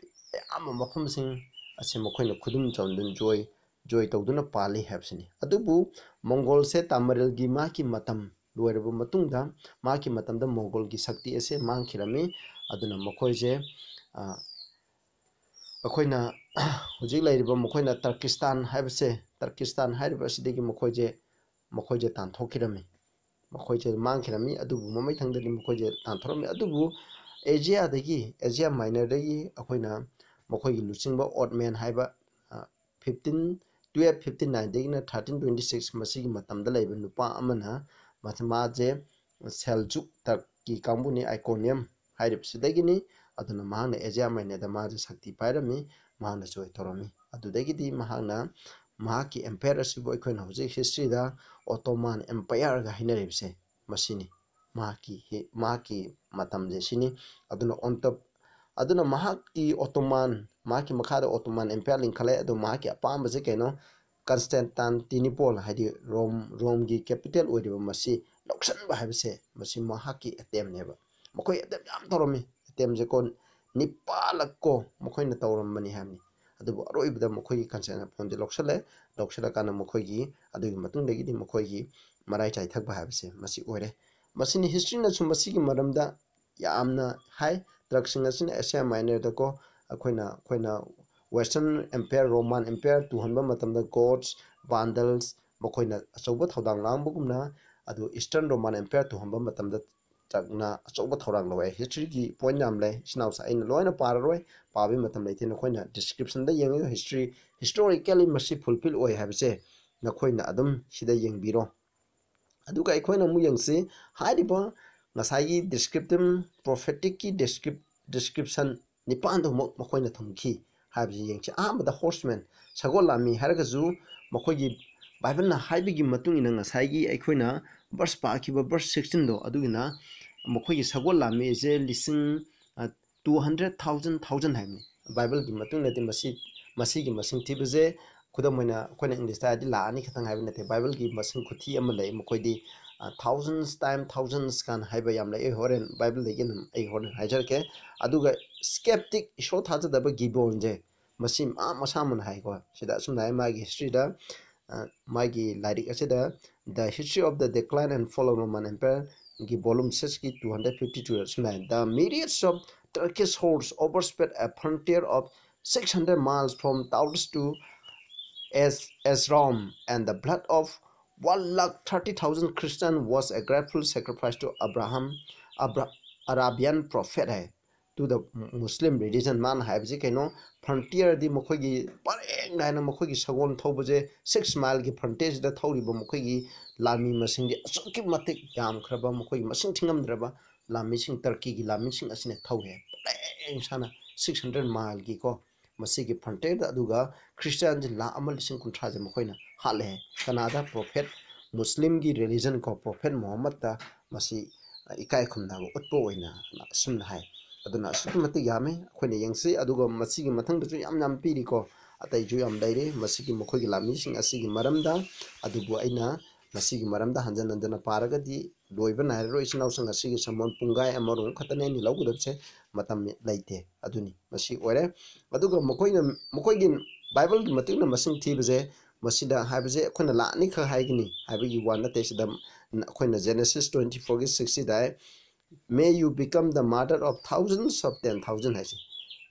ꯑꯌꯥꯝꯕ ꯃꯐꯝꯁꯤꯡ ꯑꯁꯤ ꯃꯈꯣꯏꯅ ꯈꯨꯗꯨꯝ ꯆꯟꯗꯨꯅ ꯖꯣꯏ, ꯖꯣꯏ ꯇꯧꯗꯨꯅ ꯄꯥꯜꯂꯤ ꯍꯥꯏꯕꯁꯤꯅꯤ꯫ ꯑꯗꯨꯕꯨ ꯃꯣꯡꯒꯣꯜꯁꯦ ꯇꯥꯃꯔꯤꯜꯒꯤ ꯃꯍꯥꯛꯀꯤ ꯃꯇꯝ ꯂꯣꯏꯔꯕ ꯃꯇꯨꯡꯗ, ꯃꯍꯥꯛꯀꯤ ꯃꯇꯝꯗ ꯃꯣꯡꯒꯣꯜꯒꯤ ꯁꯛꯇꯤ ꯑꯁꯦ ꯃꯥꯡꯈꯤꯔꯝꯃꯤ꯫ ꯑꯗꯨꯅ ꯃꯈꯣꯏꯁꯦ, ꯑ, ꯑꯩꯈꯣꯏꯅ ꯍꯧꯖꯤꯛ ꯂꯩꯔꯤꯕ ꯃꯈꯣꯏꯅ ꯇꯔꯀꯤꯁꯇꯥꯟ ꯍꯥꯏꯕꯁꯦ, ꯇꯔꯀꯤꯁꯇꯥꯟ ꯍꯥꯏꯔꯤꯕ ꯑꯁꯤꯗꯒꯤ ꯃꯈꯣꯏꯁꯦ, ꯃꯈꯣꯏꯁꯦ ꯇꯥꯟꯊꯣꯛꯈꯤꯔꯝꯃꯤ꯫ ꯃꯈꯣꯏꯁꯦ ꯃꯥꯡꯈꯤꯔꯝꯃꯤ꯫ ꯑꯗꯨꯕꯨ ꯃꯃꯩ ꯊꯪꯗꯗꯤ ꯃꯈꯣꯏꯁꯦ ꯇꯥꯟꯊꯣꯔꯝꯃꯤ꯫ ꯑꯗꯨꯕꯨ ꯑꯦꯖꯤꯌꯥꯗꯒꯤ, ꯑꯦꯖꯤꯌꯥ ꯃꯥꯏꯅꯔꯗꯒꯤ ꯑꯩꯈꯣꯏꯅ ꯃꯈꯣꯏꯒꯤ ꯂꯨꯆꯤꯡꯕ ꯑꯣꯠꯃꯦꯟ ꯍꯥꯏꯕ, ꯐꯤꯐꯇꯤꯟ, ꯇꯨꯌꯦꯜꯐ ꯐꯤꯐꯇꯤ ꯅꯥꯏꯟꯗꯒꯤꯅ ꯊꯥꯔꯇꯤꯟ ꯇ꯭ꯋꯦꯟꯇꯤ ꯁꯤꯛꯁ, ꯃꯁꯤꯒꯤ ꯃꯇꯝꯗ ꯂꯩꯕ ꯅꯨꯄꯥ ꯑꯃꯅ, ꯃꯁꯤ, ꯃꯥꯁꯦ ꯁꯦꯜꯖꯨꯛ ꯇꯔꯛꯀꯤ ꯀꯥꯡꯕꯨꯅꯤ, ꯑꯥꯏꯀꯣꯅꯤꯌꯝ ꯍꯥꯏꯔꯤꯕꯁꯤꯗꯒꯤꯅꯤ꯫ ꯑꯗꯨꯅ ꯃꯍꯥꯛꯅ ꯑꯦꯖꯤꯌꯥ ꯃꯥꯏꯅꯔꯗ ꯃꯥꯁꯦ ꯁꯛꯇꯤ ꯄꯥꯏꯔꯝꯃꯤ, ꯃꯍꯥꯛꯅ ꯖꯣꯏ ꯇꯧꯔꯝꯃꯤ꯫ ꯑꯗꯨꯗꯒꯤꯗꯤ ꯃꯍꯥꯛꯅ, ꯃꯍꯥꯛꯀꯤ ꯑꯦꯝꯄꯥꯌꯔ ꯑꯁꯤꯕꯨ ꯑꯩꯈꯣꯏꯅ ꯍꯧꯖꯤꯛ ꯍꯤꯁꯇ꯭ꯔꯤꯗ ꯑꯣꯇꯣꯃꯥꯟ ꯑꯦꯝꯄꯥꯌꯔꯒ ꯍꯥꯏꯅꯔꯤꯕꯁꯦ ꯃꯁꯤꯅꯤ꯫ ꯃꯍꯥꯛꯀꯤ ꯍꯤ-, ꯃꯍꯥꯛꯀꯤ ꯃꯇꯝꯁꯦ ꯁꯤꯅꯤ꯫ ꯑꯗꯨꯅ ꯑꯣꯟꯇꯞ-, ꯑꯗꯨꯅ ꯃꯍꯥꯛꯀꯤ ꯑꯣꯇꯣꯃꯥꯟ, ꯃꯍꯥꯛꯀꯤ ꯃꯈꯥꯗ ꯑꯣꯇꯣꯃꯥꯟ ꯑꯦꯝꯄꯥꯌꯔ ꯂꯤꯡꯈꯠꯂꯛꯑꯦ꯫ ꯑꯗꯣ ꯃꯍꯥꯛꯀꯤ ꯑꯄꯥꯝꯕꯁꯦ ꯀꯩꯅꯣ? ꯀꯟꯁꯇꯦꯟꯇꯥꯟꯇꯤꯅꯤꯄꯣꯜ, ꯍꯥꯏꯗꯤ ꯔꯣꯝ, ꯔꯣꯝꯒꯤ ꯀꯦꯄꯤꯇꯦꯜ ꯑꯣꯏꯔꯤꯕ ꯃꯁꯤ ꯂꯧꯁꯤꯟꯕ ꯍꯥꯏꯕꯁꯦ, ꯃꯁꯤ ꯃꯍꯥꯛꯀꯤ ꯑꯦꯇꯦꯝꯅꯦꯕ꯫ ꯃꯈꯣꯏ ꯑꯦꯇꯦꯝ ꯌꯥꯝ ꯇꯧꯔꯝꯃꯤ꯫ ꯑꯦꯇꯦꯝꯁꯦ ꯀꯣ, ꯅꯤꯄꯥꯜꯂꯛ ꯀꯣ ꯃꯈꯣꯏꯅ ꯇꯧꯔꯝꯕꯅꯤ ꯍꯥꯏꯕꯅꯤ꯫ ꯑꯗꯨꯕꯨ ꯑꯔꯣꯏꯕꯗ ꯃꯈꯣꯏꯒꯤ ꯀꯟꯁꯇꯦꯟꯇꯤꯅꯣꯄꯜꯗꯤ ꯂꯧꯁꯤꯜꯂꯦ꯫ ꯂꯧꯁꯤꯜꯂꯀꯥꯟꯗ ꯃꯈꯣꯏꯒꯤ, ꯑꯗꯨꯒꯤ ꯃꯇꯨꯡꯗꯒꯤꯗꯤ ꯃꯈꯣꯏꯒꯤ ꯃꯔꯥꯏ ꯆꯥꯏꯊꯕ ꯍꯥꯏꯕꯁꯦ ꯃꯁꯤ ꯑꯣꯏꯔꯦ꯫ ꯃꯁꯤꯅꯤ, ꯍꯤꯁꯇ꯭ꯔꯤꯅꯁꯨ ꯃꯁꯤꯒꯤ ꯃꯔꯝꯗ ꯌꯥꯝꯅ ꯍꯥꯏ꯫ ꯇ꯭ꯔꯛꯁꯤꯡ ꯑꯁꯤꯅ ꯑꯦꯁꯤꯌꯥ ꯃꯥꯏꯅꯔꯗꯀꯣ, ꯑꯩꯈꯣꯏꯅ, ꯑꯩꯈꯣꯏꯅ ꯋꯦꯁꯇꯔꯟ ꯑꯦꯝꯄꯥꯌꯔ, ꯔꯣꯃꯥꯟ ꯑꯦꯝꯄꯥꯌꯔ ꯇꯨꯍꯟꯕ ꯃꯇꯝꯗ ꯒꯣꯠꯁ, ꯚꯥꯟꯗꯜꯁ, ꯃꯈꯣꯏꯅ ꯑꯆꯧꯕ ꯊꯧꯗꯥꯡ ꯂꯥꯡꯕꯒꯨꯝꯅ, ꯑꯗꯨ ꯏꯁꯇꯔꯟ ꯔꯣꯃꯥꯟ ꯑꯦꯝꯄꯥꯌꯔ ꯇꯨꯍꯟꯕ ꯃꯇꯝꯗ ꯇ꯭ꯔꯛꯅ ꯑꯆꯧꯕ ꯊꯧꯗꯥꯡ ꯂꯧꯋꯦ꯫ ꯍꯤꯁꯇ꯭ꯔꯤꯒꯤ ꯄꯣꯏꯟ ꯌꯥꯝ ꯂꯩ, ꯏꯆꯤꯟ ꯏꯅꯥꯎꯁꯦ ꯑꯩꯅ ꯂꯣꯏꯅ ꯄꯥꯔꯔꯣꯏ, ꯄꯥꯕꯒꯤ ꯃꯇꯝ ꯂꯩꯇꯦ꯫ ꯅꯈꯣꯏꯅ ꯗꯤꯁꯀ꯭ꯔꯤꯞꯁꯟꯗ ꯌꯦꯡꯉꯒ ꯍꯤꯁꯇ꯭ꯔꯤ, ꯍꯤꯁꯇꯣꯔꯤꯀꯦꯜꯂꯤ ꯃꯁꯤ ꯐꯨꯜꯐꯤꯜ ꯑꯣꯏ ꯍꯥꯏꯕꯁꯦ ꯅꯈꯣꯏꯅ ꯑꯗꯨꯝ ꯁꯤꯗ ꯌꯦꯡꯕꯤꯔꯣ꯫ ꯑꯗꯨꯒ ꯑꯩꯈꯣꯏꯅ ꯑꯃꯨꯛ ꯌꯦꯡꯁꯤ, ꯍꯥꯏꯔꯤꯕ ꯉꯁꯥꯏꯒꯤ ꯗꯤꯁꯀ꯭ꯔꯤꯞꯇꯤꯞ, ꯄ꯭ꯔꯣꯐꯦꯇꯤꯛꯀꯤ ꯗꯤꯁꯀ꯭ꯔꯤꯞ-, ꯗꯤꯁꯀ꯭ꯔꯤꯞꯁꯟ ꯅꯤꯄꯥꯟꯗꯨꯃꯛ ꯃꯈꯣꯏꯅ ꯊꯝꯈꯤ ꯍꯥꯏꯕꯁꯤ ꯌꯦꯡꯁꯤ꯫ ꯑꯍꯥꯟꯕꯗ ꯍꯣꯔꯁꯃꯦꯟ, ꯁꯒꯣꯜ ꯂꯥꯟꯃꯤ ꯍꯥꯏꯔꯒꯁꯨ, ꯃꯈꯣꯏꯒꯤ ꯕꯥꯏꯕꯜꯅ ꯍꯥꯏꯕꯒꯤ ꯃꯇꯨꯡ ꯏꯟꯅ ꯉꯁꯥꯏꯒꯤ ꯑꯩꯈꯣꯏꯅ ꯚꯔꯁ ꯄꯥꯈꯤꯕ ꯚꯔꯁ ꯁꯤꯛꯁꯇꯤꯟꯗꯣ, ꯑꯗꯨꯒꯤꯅ ꯃꯈꯣꯏꯒꯤ ꯁꯒꯣꯜ ꯂꯥꯟꯃꯤ ꯑꯁꯦ ꯂꯤꯁꯤꯡ, ꯑ, ꯇꯨ ꯍꯟꯗ꯭ꯔꯦꯠ ꯊꯥꯎꯖꯟ, ꯊꯥꯎꯖꯟ ꯍꯥꯏꯕꯅꯤ꯫ ꯕꯥꯏꯕꯜꯒꯤ ꯃꯇꯨꯡ ꯏꯟꯅꯗꯤ ꯃꯁꯤ, ꯃꯁꯤꯒꯤ ꯃꯁꯤꯡ ꯊꯤꯕꯁꯦ, ꯈꯨꯗꯝ ꯑꯣꯏꯅ ꯑꯩꯈꯣꯏꯅ ꯏꯪꯂꯤꯁꯇ ꯍꯥꯏꯔꯗꯤ ꯂꯥꯛ ꯑꯅꯤ ꯈꯛꯇꯪ ꯍꯥꯏꯕ ꯅꯠꯇꯦ꯫ ꯕꯥꯏꯕꯜꯒꯤ ꯃꯁꯤꯡ ꯈꯨꯊꯤ ꯑꯃ ꯂꯩ, ꯃꯈꯣꯏꯗꯤ, ꯑ, thousands time thousands ꯀꯥꯏꯅ ꯍꯥꯏꯕ ꯌꯥꯝ ꯂꯩ꯫ ꯑꯩ ꯍꯣꯔꯦꯟ ꯕꯥꯏꯕꯜꯗꯒꯤ ꯑꯗꯨꯝ ꯑꯩ ꯍꯣꯔꯦꯟ ꯍꯥꯏꯖꯔꯛꯀꯦ꯫ ꯑꯗꯨꯒ ꯁ꯭ꯀꯦꯞꯇꯤꯛ, ꯏꯁꯣꯔ ꯊꯥꯖꯗꯕ ꯒꯤꯕꯣꯟꯁꯦ, ꯃꯁꯤ ꯃꯥ ꯃꯁꯥꯃꯛꯅ ꯍꯥꯏꯀꯣ꯫ ꯁꯤꯗ ꯑꯁꯨꯝꯅ ꯍꯥꯏ, ꯃꯥꯒꯤ ꯍꯤꯁꯇ꯭ꯔꯤꯗ, ꯑ, ꯃꯥꯒꯤ ꯂꯥꯏꯔꯤꯛ ꯑꯁꯤꯗ, The History of the Decline and Fall of Roman Empire ꯒꯤ volume six ꯀꯤ two hundred fifty two ꯑꯁꯨꯝꯅ ꯍꯥꯏ, "The myriads of Turkish hordes overspread a frontier of six hundred miles from Taurus to Es- Esrom, and the blood of one lakh thirty thousand Christian was a grateful sacrifice to Abraham, Abra- Arabian prophet high, to the Muslim religion꯫ ꯃꯥꯅ ꯍꯥꯏꯕꯁꯤ ꯀꯩꯅꯣ, frontierꯗꯤ ꯃꯈꯣꯏꯒꯤ ꯄꯔꯦꯡ ꯅꯥꯏꯅ ꯃꯈꯣꯏꯒꯤ ꯁꯒꯣꯜ ꯊꯧꯕꯁꯦ six mileꯒꯤ frontier ꯁꯤꯗ ꯊꯧꯔꯤꯕ ꯃꯈꯣꯏꯒꯤ ꯂꯥꯟꯃꯤ ꯃꯁꯤꯡꯗꯤ ꯑꯁꯨꯛꯀꯤ ꯃꯇꯤꯛ ꯌꯥꯝꯈ꯭ꯔꯕ, ꯃꯈꯣꯏꯒꯤ ꯃꯁꯤꯡ ꯊꯤꯉꯝꯗ꯭ꯔꯕ ꯂꯥꯟꯃꯤꯁꯤꯡ, ꯇꯔꯀꯤꯒꯤ ꯂꯥꯟꯃꯤꯁꯤꯡ ꯑꯁꯤꯅ ꯊꯧꯋꯦ ꯄꯔꯦꯡ ꯁꯥꯅ꯫ Six hundred mileꯒꯤꯀꯣ ꯃꯁꯤꯒꯤ frontierꯗ, ꯑꯗꯨꯒ Christianꯁꯤ ꯂꯥꯈ ꯑꯃ ꯂꯤꯁꯤꯡ ꯀꯨꯟꯊ꯭ꯔꯥꯁꯦ ꯃꯈꯣꯏꯅ ꯍꯥꯠꯂꯦ꯫ ꯀꯅꯥꯗ? Prophet, Muslimꯒꯤ religion ꯀꯣ, Prophet Muhammadꯇ ꯃꯁꯤ ꯏꯀꯥꯏ ꯈꯨꯝꯅꯕ ꯎꯠꯄ ꯑꯣꯏꯅ ꯑꯁꯨꯝꯅ ꯍꯥꯏ꯫ ꯑꯗꯨꯅ ꯑꯁꯨꯛꯀꯤ ꯃꯇꯤꯛ ꯌꯥꯝꯃꯤ, ꯑꯩꯈꯣꯏꯅ ꯌꯦꯡꯁꯤ꯫ ꯑꯗꯨꯒ ꯃꯁꯤꯒꯤ ꯃꯊꯪꯗꯁꯨ ꯌꯥꯝ ꯌꯥꯝ ꯄꯤꯔꯤꯀꯣ, ꯑꯇꯩꯁꯨ ꯌꯥꯝ ꯂꯩꯔꯤ ꯃꯁꯤꯒꯤ ꯃꯈꯣꯏꯒꯤ ꯂꯥꯟꯃꯤꯁꯤꯡ ꯑꯁꯤꯒꯤ ꯃꯔꯝꯗ꯫ ꯑꯗꯨꯕꯨ ꯑꯩꯅ ꯃꯁꯤꯒꯤ ꯃꯔꯝꯗ ꯍꯟꯖꯟ ꯍꯟꯖꯟꯅ ꯄꯥꯔꯒꯗꯤ ꯂꯣꯏꯕ ꯅꯥꯏꯔꯔꯣꯏ꯫ ꯏꯆꯤꯟ ꯏꯅꯥꯎꯁꯤꯡ, ꯑꯁꯤꯒꯤ ꯁꯃꯣꯟ ꯄꯨꯡꯈꯥꯏ ꯑꯃꯔꯣꯝ ꯈꯛꯇꯅꯦ ꯑꯩꯅ ꯂꯧꯒꯗꯕꯁꯦ, ꯃꯇꯝ ꯂꯩꯇꯦ꯫ ꯑꯗꯨꯅꯤ, ꯃꯁꯤ ꯑꯣꯏꯔꯦ꯫ ꯑꯗꯨꯒ ꯃꯈꯣꯏꯅ, ꯃꯈꯣꯏꯒꯤ Bibleꯒꯤ ꯃꯇꯨꯡ ꯏꯟꯅ ꯃꯁꯤꯡ ꯊꯤꯕꯁꯦ, ꯃꯁꯤꯗ ꯍꯥꯏꯕꯁꯦ ꯑꯩꯈꯣꯏꯅ ꯂꯥꯛ ꯑꯅꯤꯈꯛ ꯍꯥꯏꯒꯅꯤ ꯍꯥꯏꯕꯒꯤ ꯋꯥ ꯅꯠꯇꯦ꯫ ꯁꯤꯗ ꯑꯩꯈꯣꯏꯅ Genesis twenty fourꯒꯤ sixꯁꯤꯗ high, "May you become the mother of thousands of ten thousand" ꯍꯥꯏꯁꯦ,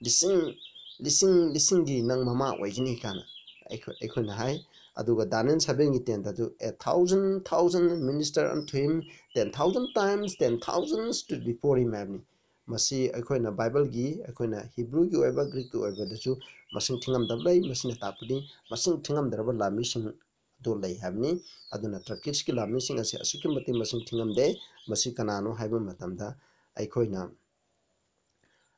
ꯂꯤꯁꯤꯡ, ꯂꯤꯁꯤꯡ, ꯂꯤꯁꯤꯡꯒꯤ ꯅꯪ ꯃꯃꯥ ꯑꯣꯏꯒꯅꯤ ꯀꯥꯏꯅ ꯑꯩꯈꯣꯏ, ꯑꯩꯈꯣꯏꯅ ꯍꯥꯏ꯫ ꯑꯗꯨꯒ Daniel sevenꯒꯤ tenꯗ ꯑꯗꯨ, "A thousand thousand minister unto him, ten thousand times ten thousand stood before him" ꯍꯥꯏꯕꯅꯤ꯫ ꯃꯁꯤ ꯑꯩꯈꯣꯏꯅ Bibleꯒꯤ, ꯑꯩꯈꯣꯏꯅ Hebrewꯒꯤ ꯑꯣꯏꯕ, Greekꯀꯤ ꯑꯣꯏꯕꯗꯁꯨ ꯃꯁꯤꯡ ꯊꯤꯉꯝꯗꯕ ꯂꯩ꯫ ꯃꯁꯤꯅ ꯇꯥꯛꯄꯗꯤ ꯃꯁꯤꯡ ꯊꯤꯉꯝꯗ꯭ꯔꯕ ꯂꯥꯟꯃꯤꯁꯤꯡ ꯑꯗꯨ ꯂꯩ ꯍꯥꯏꯕꯅꯤ꯫ ꯑꯗꯨꯅ Turkishꯀꯤ ꯂꯥꯟꯃꯤꯁꯤꯡ ꯑꯁꯤ ꯑꯁꯨꯛꯀꯤ ꯃꯇꯤꯛ ꯃꯁꯤꯡ ꯊꯤꯉꯝꯗꯦ꯫ ꯃꯁꯤ ꯀꯅꯥꯅꯣ ꯍꯥꯏꯕ ꯃꯇꯝꯗ ꯑꯩꯈꯣꯏꯅ,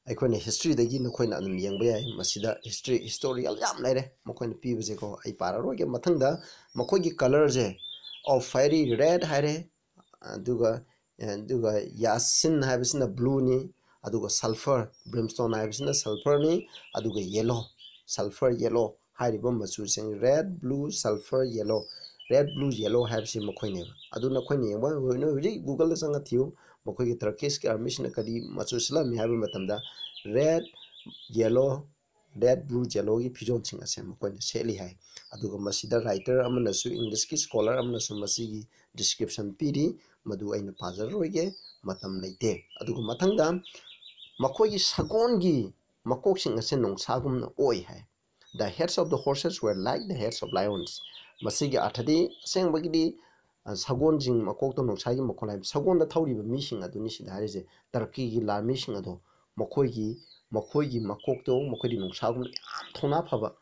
ꯑꯩꯈꯣꯏꯅ historyꯗꯒꯤ ꯅꯈꯣꯏꯅ ꯑꯗꯨꯝ ꯌꯦꯡꯕ ꯌꯥꯏ꯫ ꯃꯁꯤꯗ history, historical ꯌꯥꯝ ꯂꯩꯔꯦ ꯃꯈꯣꯏꯅ ꯄꯤꯕꯁꯦꯀꯣ꯫ ꯑꯩ ꯄꯥꯔꯔꯣꯏꯒꯦ꯫ ꯃꯊꯪꯗ ꯃꯈꯣꯏꯒꯤ colourꯁꯦ of fiery red ꯍꯥꯏꯔꯦ, ꯑꯗꯨꯒ, ꯑꯗꯨꯒ Yasin ꯍꯥꯏꯕꯁꯤꯅ blueꯅꯤ, ꯑꯗꯨꯒ sulfur, brimstone ꯍꯥꯏꯕꯁꯤꯅ sulfurꯅꯤ, ꯑꯗꯨꯒ yellow, sulfur yellow ꯍꯥꯏꯔꯤꯕ ꯃꯆꯨꯁꯤꯡ, red, blue, sulfur, yellow, red, blue, yellow ꯍꯥꯏꯕꯁꯤ ꯃꯈꯣꯏꯅꯦꯕ꯫ ꯑꯗꯨ ꯅꯈꯣꯏꯅ ꯌꯦꯡꯕ, ꯅꯣꯏ ꯍꯧꯖꯤꯛ Googleꯗ ꯆꯪꯉ ꯊꯤꯌꯨ, ꯃꯈꯣꯏꯒꯤ Turkishꯀꯤ armyꯁꯤꯅ ꯀꯔꯤ ꯃꯆꯨ ꯁꯦꯠꯂꯝꯃꯤ ꯍꯥꯏꯕ ꯃꯇꯝꯗ, red, yellow, red, blue, yellowꯒꯤ ꯐꯤꯖꯣꯜꯁꯤꯡ ꯑꯁꯦ ꯃꯈꯣꯏꯅ ꯁꯦꯠꯂꯤ ꯍꯥꯏ꯫ ꯑꯗꯨꯒ ꯃꯁꯤꯗ writer ꯑꯃꯅꯁꯨ, Englishꯀꯤ scholar ꯑꯃꯅꯁꯨ ꯃꯁꯤꯒꯤ description ꯄꯤꯔꯤ, ꯃꯗꯨ ꯑꯩꯅ ꯄꯥꯖꯔꯔꯣꯏꯒꯦ, ꯃꯇꯝ ꯂꯩꯇꯦ꯫ ꯑꯗꯨꯒ ꯃꯊꯪꯗ ꯃꯈꯣꯏꯒꯤ ꯁꯒꯣꯜꯒꯤ ꯃꯀꯣꯛꯁꯤꯡ ꯑꯁꯦ ꯅꯣꯡꯁꯥꯒꯨꯝꯅ ꯑꯣꯏ ꯍꯥꯏ꯫ The heads of the horses were like the heads of lions. ꯃꯁꯤꯒꯤ ꯑꯥꯔꯊꯗꯤ ꯑꯁꯦꯡꯕꯒꯤꯗꯤ, ꯑ, ꯁꯒꯣꯜꯁꯤꯡ ꯃꯀꯣꯛꯇꯣ ꯅꯣꯡꯁꯥꯒꯤ ꯃꯈꯣꯜ ꯍꯥꯏꯕ ꯁꯒꯣꯜꯗ ꯊꯧꯔꯤꯕ ꯃꯤꯁꯤꯡ ꯑꯗꯨꯅꯤ ꯁꯤꯗ ꯍꯥꯏꯔꯤꯁꯦ꯫ ꯇꯔꯀꯤꯒꯤ ꯂꯥꯟꯃꯤꯁꯤꯡ ꯑꯗꯣ ꯃꯈꯣꯏꯒꯤ, ꯃꯈꯣꯏꯒꯤ ꯃꯀꯣꯛꯇꯣ ꯃꯈꯣꯏꯗꯤ ꯅꯣꯡꯁꯥꯒꯨꯝꯅ ꯌꯥꯝ ꯊꯧꯅꯥ ꯐꯕ,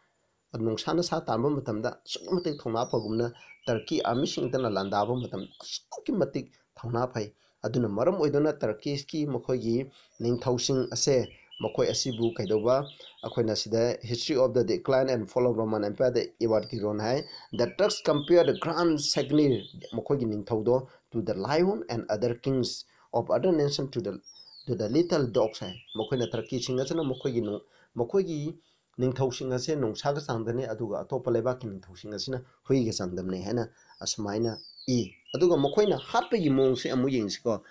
ꯅꯣꯡꯁꯥꯅ ꯁꯥ ꯇꯥꯟꯕ ꯃꯇꯝꯗ ꯑꯁꯨꯛꯀꯤ ꯃꯇꯤꯛ ꯊꯧꯅꯥ ꯐꯒꯨꯝꯅ ꯇꯔꯀꯤ ꯑꯥꯔꯃꯤꯁꯤꯡꯇꯅ ꯂꯥꯟꯗꯥꯕ ꯃꯇꯝꯗ ꯑꯁꯨꯛꯀꯤ ꯃꯇꯤꯛ ꯊꯧꯅꯥ ꯐꯩ꯫ ꯑꯗꯨꯅ ꯃꯔꯝ ꯑꯣꯏꯗꯨꯅ ꯇꯔꯀꯤꯁꯀꯤ ꯃꯈꯣꯏꯒꯤ ꯅꯤꯡꯊꯧꯁꯤꯡ ꯑꯁꯦ, ꯃꯈꯣꯏ ꯑꯁꯤꯕꯨ ꯀꯩꯗꯧꯕ, ꯑꯩꯈꯣꯏꯅ ꯁꯤꯗ History of the Decline and Fall of Roman Empire, the Edward Giron high, "The Turks compare the Grand Sagagnir, ꯃꯈꯣꯏꯒꯤ ꯅꯤꯡꯊꯧꯗꯣ, to the lion and other kings of other nation to the, to the little dogs" ꯍꯥꯏ꯫ ꯃꯈꯣꯏꯅ ꯇꯔꯀꯤꯁꯤꯡ ꯑꯁꯤꯅ ꯃꯈꯣꯏꯒꯤ ꯅꯣ-, ꯃꯈꯣꯏꯒꯤ ꯅꯤꯡꯊꯧꯁꯤꯡ ꯑꯁꯦ ꯅꯣꯡꯁꯥꯒ ꯆꯥꯡꯗꯅꯤ, ꯑꯗꯨꯒ ꯑꯇꯣꯞꯄ ꯂꯩꯕꯥꯛꯀꯤ ꯅꯤꯡꯊꯧꯁꯤꯡ ꯑꯁꯤꯅ ꯍꯨꯏꯒ ꯆꯥꯡꯗꯝꯅꯩ ꯍꯥꯏꯅ ꯑꯁꯨꯃꯥꯏꯅ ꯏ꯫ ꯑꯗꯨꯒ ꯃꯈꯣꯏꯅ ꯍꯥꯠꯄꯒꯤ ꯃꯑꯣꯡꯁꯦ ꯑꯃꯨꯛ ꯌꯦꯡꯁꯤꯀꯣ꯫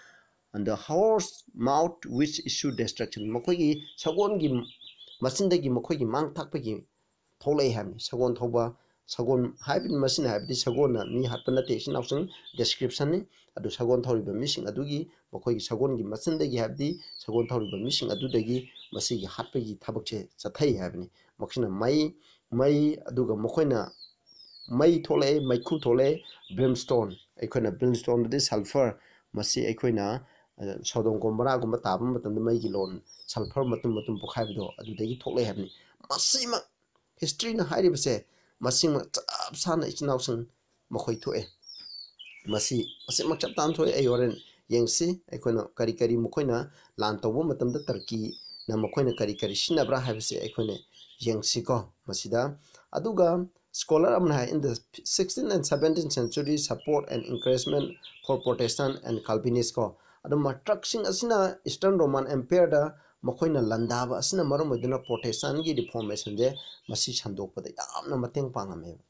"And the horse mouth which issue destruction", ꯃꯈꯣꯏꯒꯤ ꯁꯒꯣꯜꯒꯤ ꯃꯆꯤꯟꯗꯒꯤ ꯃꯈꯣꯏꯒꯤ ꯃꯥꯡ ꯊꯥꯛꯄꯒꯤ ꯊꯣꯛꯂꯛꯏ ꯍꯥꯏꯕꯅꯤ꯫ ꯁꯒꯣꯜ ꯊꯧꯕ, ꯁꯒꯣꯜ ꯍꯥꯏꯕꯗꯤ, ꯃꯁꯤꯅ ꯍꯥꯏꯕꯗꯤ ꯁꯒꯣꯜꯅ ꯃꯤ ꯍꯥꯠꯄ ꯅꯠꯇꯦ, ꯏꯆꯤꯟ ꯏꯅꯥꯎꯁꯤꯡ, descriptionꯅꯤ꯫ ꯑꯗꯨ ꯁꯒꯣꯜ ꯊꯧꯔꯤꯕ ꯃꯤꯁꯤꯡ ꯑꯗꯨꯒꯤ, ꯃꯈꯣꯏꯒꯤ ꯁꯒꯣꯜꯒꯤ ꯃꯆꯤꯟꯗꯒꯤ ꯍꯥꯏꯕꯗꯤ ꯁꯒꯣꯜ ꯊꯧꯔꯤꯕ ꯃꯤꯁꯤꯡ ꯑꯗꯨꯗꯒꯤ ꯃꯁꯤꯒꯤ ꯍꯥꯠꯄꯒꯤ ꯊꯕꯛꯁꯦ ꯆꯠꯊꯩ ꯍꯥꯏꯕꯅꯤ꯫ ꯃꯁꯤꯅ ꯃꯩ, ꯃꯩ, ꯑꯗꯨꯒ ꯃꯈꯣꯏꯅ ꯃꯩ ꯊꯣꯛꯂꯛꯑꯦ, ꯃꯩꯈꯨ ꯊꯣꯛꯂꯛꯑꯦ, brimstone, ꯑꯩꯈꯣꯏꯅ brimstoneꯗꯗꯤ sulphur, ꯃꯁꯤ ꯑꯩꯈꯣꯏꯅ, ꯑ, ꯁꯣꯗꯣꯝ ꯒꯣꯃꯣꯔꯥꯒꯨꯝꯕ ꯇꯥꯕ ꯃꯇꯝꯗ ꯃꯩꯒꯤ ꯂꯣꯟ, sulphur ꯃꯇꯨꯝ ꯃꯇꯨꯝ ꯄꯣꯛꯈꯥꯏꯕꯗꯣ ꯑꯗꯨꯗꯒꯤ ꯊꯣꯛꯂꯛꯑꯦ ꯍꯥꯏꯕꯅꯤ꯫ ꯃꯁꯤꯃꯛ historyꯅ ꯍꯥꯏꯔꯤꯕꯁꯦ, ꯃꯁꯤꯃꯛ ꯆꯞ ꯆꯥꯅ ꯏꯆꯤꯟ ꯏꯅꯥꯎꯁꯤꯡ ꯃꯈꯣꯏ ꯊꯣꯛꯑꯦ꯫ ꯃꯁꯤ, ꯃꯁꯤꯃꯛ ꯆꯞ ꯆꯥꯅ ꯊꯣꯛꯑꯦ꯫ ꯑꯩ ꯍꯣꯔꯦꯟ ꯌꯦꯡꯁꯤ, ꯑꯩꯈꯣꯏꯅ ꯀꯔꯤ ꯀꯔꯤ ꯃꯈꯣꯏꯅ ꯂꯥꯟ ꯇꯧꯕ ꯃꯇꯝꯗ ꯇꯔꯀꯤꯅ ꯃꯈꯣꯏꯅ ꯀꯔꯤ ꯀꯔꯤ ꯁꯤꯖꯤꯟꯅꯕ꯭ꯔꯥ ꯍꯥꯏꯕꯁꯦ ꯑꯩꯈꯣꯏꯅ ꯌꯦꯡꯁꯤꯀꯣ ꯃꯁꯤꯗ꯫ ꯑꯗꯨꯒ scholar ꯑꯃꯅ ꯍꯥꯏ, "In the sixteenth and seventeenth century, support and encouragement for Protestant and Calvinist" ꯀꯣ꯫ ꯑꯗꯨꯝ ꯇꯔꯛꯁꯤꯡ ꯑꯁꯤꯅ Eastern Roman Empireꯗ ꯃꯈꯣꯏꯅ ꯂꯥꯟꯗꯥꯕ ꯑꯁꯤꯅ ꯃꯔꯝ ꯑꯣꯏꯗꯨꯅ Protestantꯒꯤ reformationꯁꯦ ꯃꯁꯤ ꯁꯟꯗꯣꯛꯄꯗ ꯌꯥꯝꯅ ꯃꯇꯦꯡ ꯄꯥꯡꯉꯝꯃꯦꯕ꯫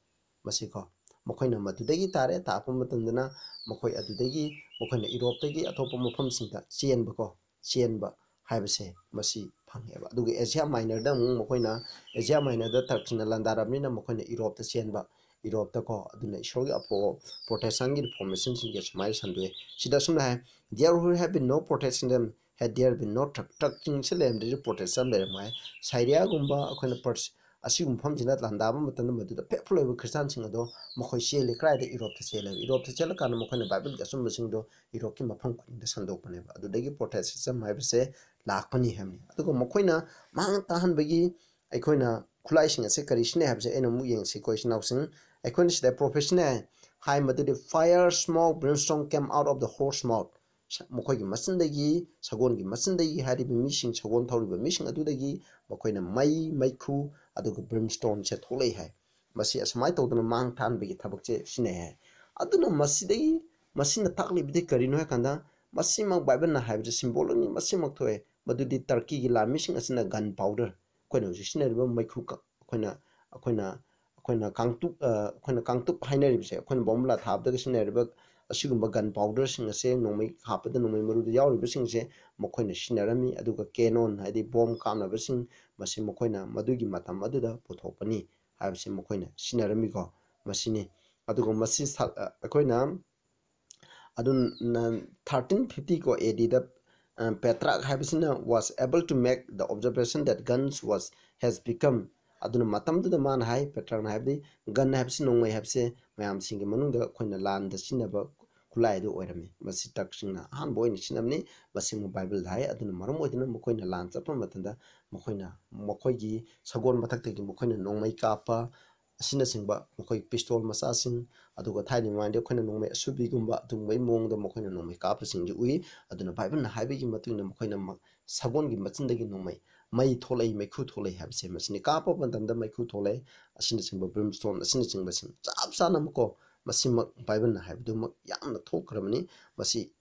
ꯃꯁꯤꯀꯣ, ꯃꯈꯣꯏꯅ ꯃꯗꯨꯗꯒꯤ ꯇꯥꯔꯦ, ꯇꯥꯔꯛꯄ ꯃꯇꯝꯗꯅ ꯃꯈꯣꯏ ꯑꯗꯨꯗꯒꯤ, ꯃꯈꯣꯏꯅ Europeꯇꯒꯤ ꯑꯇꯣꯞꯄ ꯃꯐꯝꯁꯤꯡꯗ ꯆꯦꯟꯕꯀꯣ, ꯆꯦꯟꯕ ꯍꯥꯏꯕꯁꯦ ꯃꯁꯤ ꯐꯪꯉꯦꯕ꯫ ꯑꯗꯨꯒ Asia Minorꯗ ꯑꯃꯨꯛ ꯃꯈꯣꯏꯅ, Asia Minorꯗ ꯇꯔꯛꯁꯤꯡꯅ ꯂꯥꯟꯗꯥꯔꯕꯅꯤꯅ ꯃꯈꯣꯏꯅ Europeꯇ ꯆꯦꯟꯕ, Europeꯇꯀꯣ꯫ ꯑꯗꯨꯅ ꯏꯁꯣꯔꯒꯤ ꯑꯐꯕ Protestantꯒꯤ reformationꯁꯤꯡꯁꯦ ꯁꯨꯃꯥꯏꯅ ꯁꯟꯗꯣꯛꯑꯦ꯫ ꯁꯤꯗ ꯑꯁꯨꯝꯅ ꯍꯥꯏ, "There who have been no Protestantism Had there been no Turk, Turkꯁꯤꯡꯁꯦ ꯂꯩꯔꯝꯗ꯭ꯔꯗꯤ Protestant ꯂꯩꯔꯝꯃꯣꯏ ꯍꯥꯏ꯫ ꯁꯥꯏꯔꯤꯌꯥꯒꯨꯝꯕ ꯑꯩꯈꯣꯏꯅ ꯄꯔꯁ ꯑꯁꯤꯒꯨꯝꯕ ꯃꯐꯝꯁꯤꯅ ꯂꯥꯟꯗꯥꯕ ꯃꯇꯝꯗ ꯃꯗꯨꯗ faithful ꯑꯣꯏꯕ ꯈ꯭ꯔꯤꯁꯇꯥꯟꯁꯤꯡ ꯑꯗꯣ ꯃꯈꯣꯏ ꯆꯦꯜꯂꯤ꯫ ꯀꯗꯥꯏꯗ? ꯌꯨꯔꯣꯞꯇ ꯆꯦꯜꯂꯦꯕ꯫ ꯌꯨꯔꯣꯞꯇ ꯆꯦꯜꯂꯀꯥꯟꯗ ꯃꯈꯣꯏꯅ ꯕꯥꯏꯕꯜꯒꯤ ꯑꯆꯨꯝꯕꯁꯤꯡꯗꯣ ꯌꯨꯔꯣꯞꯀꯤ ꯃꯐꯝ ꯈꯨꯗꯤꯡꯗ ꯁꯟꯗꯣꯛꯄꯅꯦꯕ꯫ ꯑꯗꯨꯗꯒꯤ Protestantism ꯍꯥꯏꯕꯁꯦ ꯂꯥꯛꯄꯅꯤ ꯍꯥꯏꯕꯅꯤ꯫ ꯑꯗꯨꯒ ꯃꯈꯣꯏꯅ ꯃꯥꯡ ꯇꯥꯍꯟꯕꯒꯤ ꯑꯩꯈꯣꯏꯅ ꯈꯨꯠꯂꯥꯏꯁꯤꯡ ꯑꯁꯦ ꯀꯔꯤ ꯁꯤꯖꯤꯟꯅꯩ ꯍꯥꯏꯕꯁꯦ ꯑꯩꯅ ꯑꯃꯨꯛ ꯌꯦꯡꯁꯤꯀꯣ, ꯏꯆꯤꯟ ꯏꯅꯥꯎꯁꯤꯡ꯫ ꯑꯩꯈꯣꯏꯅ ꯁꯤꯗ prophet ꯁꯤꯖꯤꯟꯅꯩ ꯍꯥꯏ, ꯃꯗꯨꯗꯤ fire, smoke, brimstone came out of the horse mouth꯫ ꯁ-, ꯃꯈꯣꯏꯒꯤ ꯃꯆꯤꯟꯗꯒꯤ, ꯁꯒꯣꯜꯒꯤ ꯃꯆꯤꯟꯗꯒꯤ ꯍꯥꯏꯔꯤꯕ ꯃꯤꯁꯤꯡ, ꯁꯒꯣꯜ ꯊꯧꯔꯤꯕ ꯃꯤꯁꯤꯡ ꯑꯗꯨꯗꯒꯤ ꯃꯈꯣꯏꯅ ꯃꯩ, ꯃꯩꯈꯨ, ꯑꯗꯨꯒ brimstoneꯁꯦ ꯊꯣꯛꯂꯛꯏ ꯍꯥꯏ꯫ ꯃꯁꯤ ꯑꯁꯨꯃꯥꯏꯅ ꯇꯧꯗꯅ ꯃꯥꯡ ꯊꯥꯍꯟꯕꯒꯤ ꯊꯕꯛꯁꯦ ꯁꯤꯖꯤꯟꯅꯩ ꯍꯥꯏ꯫ ꯑꯗꯨꯅ ꯃꯁꯤꯗꯒꯤ, ꯃꯁꯤꯅ ꯇꯥꯛꯂꯤꯕꯗꯤ ꯀꯔꯤꯅꯣ ꯍꯥꯏ ꯀꯥꯟꯗ, ꯃꯁꯤꯃꯛ ꯕꯥꯏꯕꯜꯅ ꯍꯥꯏꯕꯁꯦ symbol ꯑꯅꯤ ꯃꯁꯤꯃꯛ ꯊꯣꯛꯑꯦ꯫ ꯃꯗꯨꯗꯤ ꯇꯔꯀꯤꯒꯤ ꯂꯥꯟꯃꯤꯁꯤꯡ ꯑꯁꯤꯅ gun powder, ꯑꯩꯈꯣꯏꯅ ꯍꯧꯖꯤꯛ ꯁꯤꯖꯤꯟꯅꯔꯤꯕ ꯃꯩꯈꯨ ꯀ-, ꯑꯩꯈꯣꯏꯅ, ꯑꯩꯈꯣꯏꯅ, ꯑꯩꯈꯣꯏꯅ ꯀꯥꯡꯇꯨꯞ, ꯑ, ꯑꯩꯈꯣꯏꯅ ꯀꯥꯡꯇꯨꯞ ꯍꯥꯏꯅꯔꯤꯕꯁꯦ, ꯑꯩꯈꯣꯏꯅ ꯕꯣꯝꯕꯨꯂꯥ ꯊꯥꯕꯗꯒ ꯁꯤꯖꯤꯟꯅꯔꯤꯕ ꯑꯁꯤꯒꯨꯝꯕ gun powderꯁꯤꯡ ꯑꯁꯦ, ꯅꯣꯡꯃꯩ ꯍꯥꯞꯄꯗ ꯅꯣꯡꯃꯩ ꯃꯔꯨꯗ ꯌꯥꯎꯔꯤꯕꯁꯤꯡꯁꯦ, ꯃꯈꯣꯏꯅ ꯁꯤꯖꯤꯟꯅꯔꯝꯃꯤ꯫ ꯑꯗꯨꯒ cannon, ꯍꯥꯏꯗꯤ ꯕꯣꯝ ꯀꯥꯞꯅꯕꯁꯤꯡ, ꯃꯁꯤ ꯃꯈꯣꯏꯅ ꯃꯗꯨꯒꯤ ꯃꯇꯝ ꯑꯗꯨꯗ ꯄꯨꯊꯣꯛꯄꯅꯤ ꯍꯥꯏꯕꯁꯤ ꯃꯈꯣꯏꯅ ꯁꯤꯖꯤꯟꯅꯔꯝꯃꯤꯀꯣ꯫ ꯃꯁꯤꯅꯤ꯫ ꯑꯗꯨꯒ ꯃꯁꯤ ꯁ-, ꯑ, ꯑꯩꯈꯣꯏꯅ ꯑꯗꯨꯅ thirteen fifty ꯀꯣ, ADꯗ, ꯑ, Petrarch ꯍꯥꯏꯕꯁꯤꯅ was able to make the observation that guns was, has become, ꯑꯗꯨꯅ ꯃꯇꯝꯗꯨꯗ ꯃꯥꯅ ꯍꯥꯏ, Petrarchꯅ ꯍꯥꯏꯕꯗꯤ gun ꯍꯥꯏꯕꯁꯤ, ꯅꯣꯡꯃꯩ ꯍꯥꯏꯕꯁꯦ ꯃꯌꯥꯝꯁꯤꯡꯒꯤ ꯃꯅꯨꯡꯗ ꯑꯩꯈꯣꯏꯅ ꯂꯥꯟꯗ ꯁꯤꯖꯤꯟꯅꯕ ꯈꯨꯠꯂꯥꯏ ꯑꯗꯨ ꯑꯣꯏꯔꯝꯃꯤ꯫ ꯃꯁꯤ Turkꯁꯤꯡꯅ ꯑꯍꯥꯟꯕ ꯑꯣꯏꯅ ꯁꯤꯖꯤꯟꯅꯕꯅꯤ꯫ ꯃꯁꯤꯃ ꯕꯥꯏꯕꯜꯗ ꯍꯥꯏ꯫ ꯑꯗꯨꯅ ꯃꯔꯝ ꯑꯣꯏꯗꯨꯅ ꯃꯈꯣꯏꯅ ꯂꯥꯟ ꯆꯠꯄ ꯃꯇꯝꯗ ꯃꯈꯣꯏꯅ ꯃꯈꯣꯏꯒꯤ ꯁꯒꯣꯜ ꯃꯊꯛꯇꯒꯤ ꯃꯈꯣꯏꯅ ꯅꯣꯡꯃꯩ ꯀꯥꯞꯄ ꯑꯁꯤꯅꯆꯤꯡꯕ, ꯃꯈꯣꯏ pistol ꯃꯆꯥꯁꯤꯡ, ꯑꯗꯨꯒ ꯊꯥꯏꯅ ꯃꯃꯥꯡꯗ ꯑꯩꯈꯣꯏꯅ ꯅꯣꯡꯃꯩ ꯑꯁꯨꯕꯤꯒꯨꯝꯕ ꯑꯗꯨꯒꯨꯝꯕꯒꯤ ꯃꯑꯣꯡꯗ ꯃꯈꯣꯏꯅ ꯅꯣꯡꯃꯩ ꯀꯥꯞꯄꯁꯤꯡꯁꯤ ꯎꯏ꯫ ꯑꯗꯨꯅ ꯕꯥꯏꯕꯜꯅ ꯍꯥꯏꯕꯒꯤ ꯃꯇꯨꯡ ꯏꯟꯅ ꯃꯈꯣꯏꯅ ꯃ-, ꯁꯒꯣꯜꯒꯤ ꯃꯆꯤꯟꯗꯒꯤ ꯅꯣꯡꯃꯩ, ꯃꯩ ꯊꯣꯛꯂꯛꯏ, ꯃꯩꯈꯨ ꯊꯣꯛꯂꯛꯏ ꯍꯥꯏꯕꯁꯦ ꯃꯁꯤꯅꯤ꯫ ꯀꯥꯞꯄ ꯃꯇꯝꯗ ꯃꯩꯈꯨ ꯊꯣꯛꯂꯛꯏ, ꯑꯁꯤꯅꯆꯤꯡꯕ brimstone ꯑꯁꯤꯅꯆꯤꯡꯕꯁꯤꯡ ꯆꯞ ꯆꯥꯅꯃꯛꯀꯣ, ꯃꯁꯤꯃꯛ ꯕꯥꯏꯕꯜꯅ ꯍꯥꯏꯕꯗꯨꯃꯛ ꯌꯥꯝꯅ ꯊꯣꯛꯈ꯭ꯔꯕꯅꯤ꯫ ꯃꯁꯤ